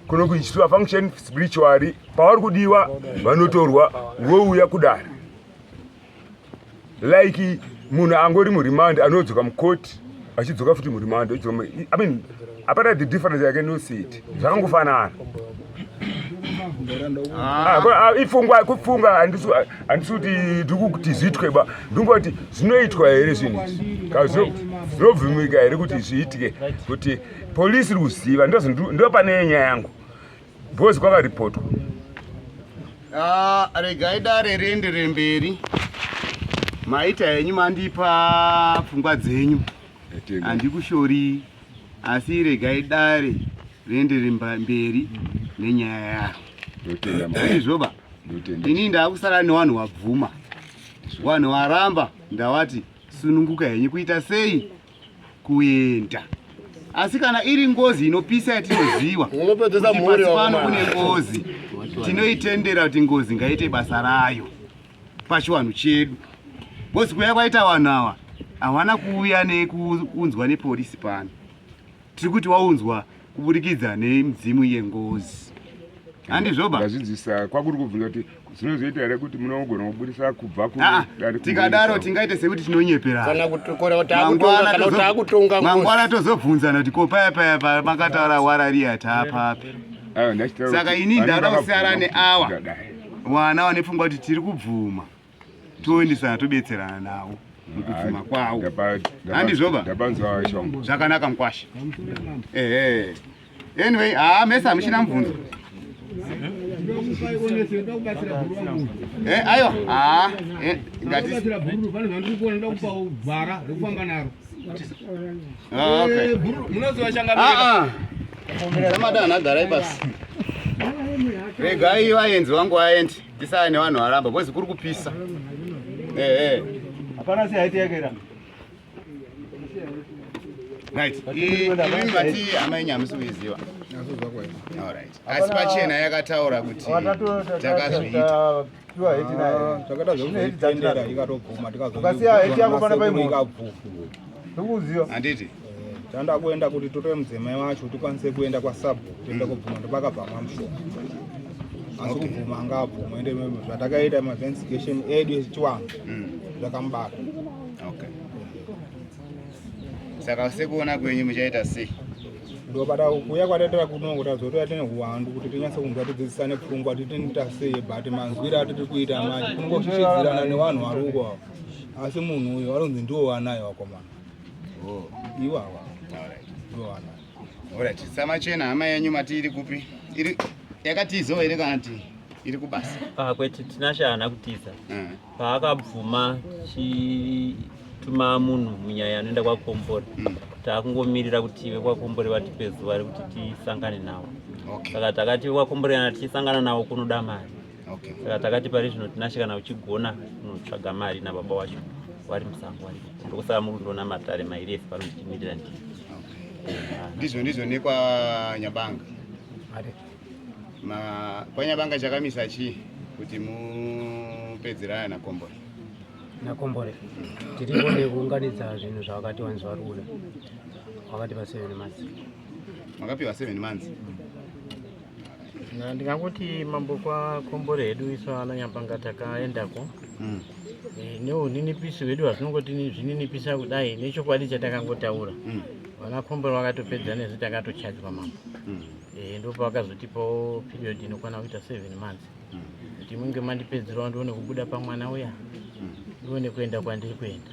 kuno kuitwa function spiritually pavari kudiwa vanotorwa vouya kudare like munhu angori muremand anodzoka mukoti achidzoka futi muremand I mean hapana the difference, I cannot see it, zvakangofanana. Ifungwa kufunga handisi kuti ndikuti zviitwe ba ndingoti zvinoitwa here zvinhu izvi Ka zvinobvumika here kuti zviitike kuti polisi iri kuziva ndo pane nyaya yangu because kwakaripotwa. Ah, regai dare rienderere mberi. Maita henyu mandipa pfungwa dzenyu, handikushori, asi regai dare rienderere mberi nenyaya yaro. Izvoba ini ndakusara nevanhu wabvuma, vanhu waramba ndawati sununguka henyu kuita sei kuenda, asi kana iri ngozi inopisa yatinoziva Unopedzesa kuti mhuri pasi pano wakomana. kune ngozi, tinoitendera kuti ngozi ngaite basa rayo pachiwanhu chedu, ngozi kuuya kwaita vanhu ava havana kuuya nekuunzwa nepolisi pano, tiri kuti waunzwa kuburikidza nemidzimu yengozi. Handizvoba? Ndazvinzwisisa kwakuri kubvunza kuti zvinozoita here kuti munogona kubudisa kubva ku Ah, dare tikadaro tingaite sekuti tinonyeperana. Kana kuti kora kuti akutonga kana kuti akutonga ngozi. Mangwana tozobvunzana kuti ko paya paya pa makataura warariya taapapi. Saka ini ndada kusiyana neawa wana wane pfungwa kuti tiri kubvuma toendesana tobetserana navo mukubvuma kwavo. Handizvoba? Zvakanaka mukwasha. Ehe. Anyway, haa mese hamuchina mubvunzo. Eh, aiwa, haa, eh, ngati Ah, okay. Ah, ah. Samadana garai pasi. Regai vaenzi vangu vaende tisave nevanhu varamba because kuri kupisa. Eh, eh. Hapana sei haiti yake ramba. Right. Imi mati hama yenyu hamusi kuiziva. Alright. Asi pachena yakataura kuti takazviita. Takada zvekuzvitendera ikatobvuma Ukasiya heti yako pana paimwe. tikazobvuma. Ndikuziva. Handiti? Tanda kuenda kuti totore mudzimai wacho tikwanise kuenda kwasabhuku tiende kubvuma ndopakabva mwamushonga. Asi kubvuma anga abvuma ende zvatakaita mavensigation edu echiwanhu zvakamubata. Okay. Saka sekuona kwenyu muchaita sei? Ndobata kuuya kwataitira kuno kuti tazotouya tine huwandu kuti tinyatse kunzwa tidzidzisane pfungwa kuti tinoita sei but manzwiro atiri kuita manje kunongoshishidzirana nevanhu vari uko ava. Asi munhu uyu anonzi ndiwo wanayo vakomana. Iwawa. Ndiwo wanayo. Alright, samachena hama yenyu mati iri kupi? Iri yakatizawo here kana kuti iri kubasa? Ah, kwete Tinashe haana kutiza. Paakabvuma tichituma munhu munyaya anoenda kwaKombori. Takungomirira kuti vekwaKombori vatipe zuva rekuti tisangane navo. Saka takati vekwaKombori kana tichisangana navo kunoda mari. Saka takati pari zvino Tinashe kana uchigona kunotsvaga mari nababa wacho vari musango vari. Ndokusaka muri kundiona matare mairi ese pano ndichimirira ndini. Ndizvo ndizvo nekwaNyabanga. Ma kwaNyabanga chakamisa chii kuti mupedzerana naKombore? Nakombore tiripo nekuunganidza zvinhu zvavakati wanzi vari kuda vakatipa 7 months. Makapiwa 7 months? Ndingangoti mambo kwaKombore hedu isu ana Nyabanga takaendako neuninipisi hwedu hwatinongoti zvininipisa kudai nechokwadi chatakangotaura vana Kombore vakatopedza nesu takatochajwa mambo. Ndopavakazotipawo period inokwana kuita 7 months kuti munge mandipedzerawo ndione kubuda pamwana uya ndione kuenda kwandiri kuenda.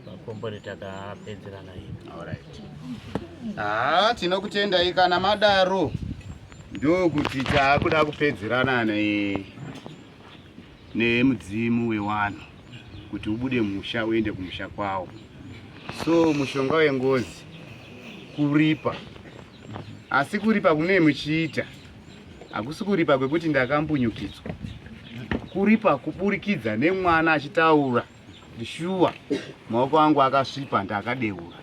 Pakombore takapedzerana hedu. Alright. Ah, tinokutendai kana madaro ndokuti taakuda kupedzerana nemudzimu wewanhu kuti ubude musha uende kumusha kwawo. So mushonga wengozi kuripa, asi kuripa kune muchiita hakusi kuripa kwekuti ndakambunyukidzwa, kuripa kuburikidza nemwana achitaura kuti shuwa maoko angu akasvipa ndakadeura.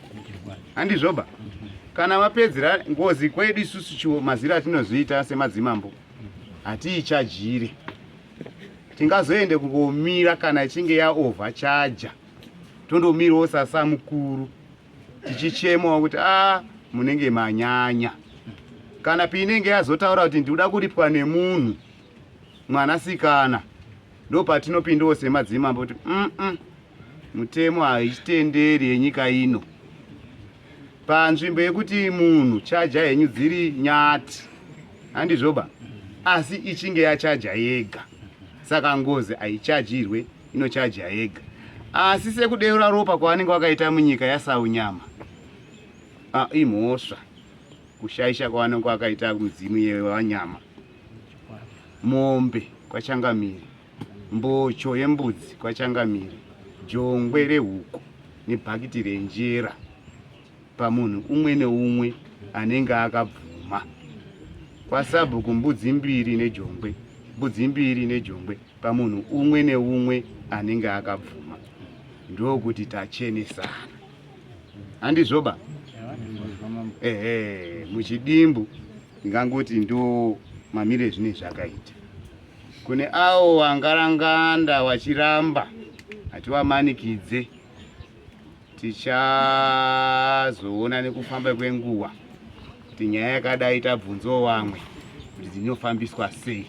Handizvoba? Kana mapedzera ngozi kwedu isusu chiwo maziro atinozoita semadzimambo hatiichajire, tingazoende kungomira kana ichinge yaovha chaja tondomirawo sasamukuru tichichemawo kuti a munenge manyanya. Kana piinenge yazotaura kuti ndikuda kuripwa nemunhu mwanasikana, ndopatinopindawo semadzimambo kuti mm mutemo haichitenderi yenyika ino panzvimbo yekuti munhu chaja henyu dziri nyati, handizvoba? Asi ichinge yachaja yega, saka ngozi haichajirwe, inochaja yega. Asi sekudeura ropa kwavanenge vakaita munyika yaSaunyama, imhosva kushaisha kwavanenge vakaita mudzimu yevanyama. Mombe kwaChangamire, mbocho yembudzi kwaChangamire, jongwe rehuku nebhakiti renjera pamunhu umwe neumwe anenge akabvuma. Kwasabhuku mbudzi mbiri nejongwe, mbudzi mbiri nejongwe pamunhu umwe neumwe anenge akabvuma. Ndokuti tachenesana. Handizvoba? Ehe, muchidimbu ndingangoti ndo mamire zvine zvakaita. Kune avo vangaranganda vachiramba, hatiwamanikidze. Tichazoona nekufamba kwenguva kuti nyaya yakadai tabvunzawo vamwe kuti dzinofambiswa sei.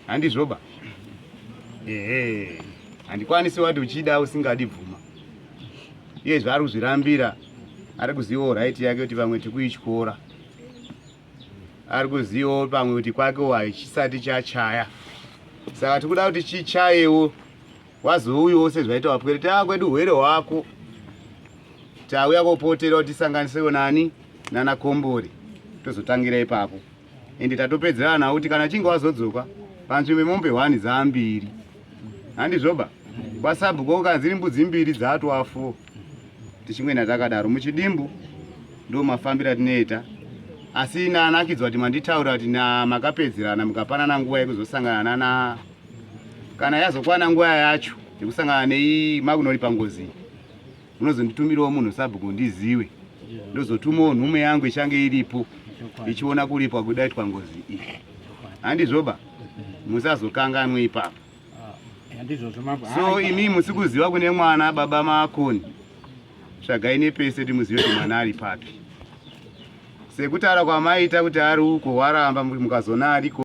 Handizvoba? Ehe, handikwanisi wati uchida usingadi bvuma. Iye zvaari kuzvirambira ari kuzivawo right yake kuti vamwe tikuityora. Ari kuzivawo pamwe kuti kwakewo hachisati chachaya. Saka tikuda kuti chichayewo wazouyawo sezvaita wapwere taa kwedu hwere hwako tauya kopotera kuti tisanganisewo nani nana kombori tozotangira ipapo ende tatopedzerana nawo kuti kana chinge wazodzoka panzvimbo yemombe hwani dzaambiri handizvoba kwasabhuko kana dziri mbudzi mbiri dzaatwafo tichingoenda takadaro muchidimbu ndo mafambiro atinoita asi nanakidzwa kuti manditaura kuti na makapedzerana mukapanana nguva yekuzosangana nana kana yazokwana nguva yacho yekusangana nei makunoripa ngozi munozonditumirawo munhu sabhuku ndiziwe ndozotumawo nhume yangu ichange iripo ichiona kuripwa kudaitwa ngozi iyi handizvoba musazokanganwe ipapo ah, so imi musikuziva kune mwana baba makoni tsvagai nepese kuti muzive kuti mwana ari papi sekutaura kwamaita kuti ari uko waramba mukazona ariko.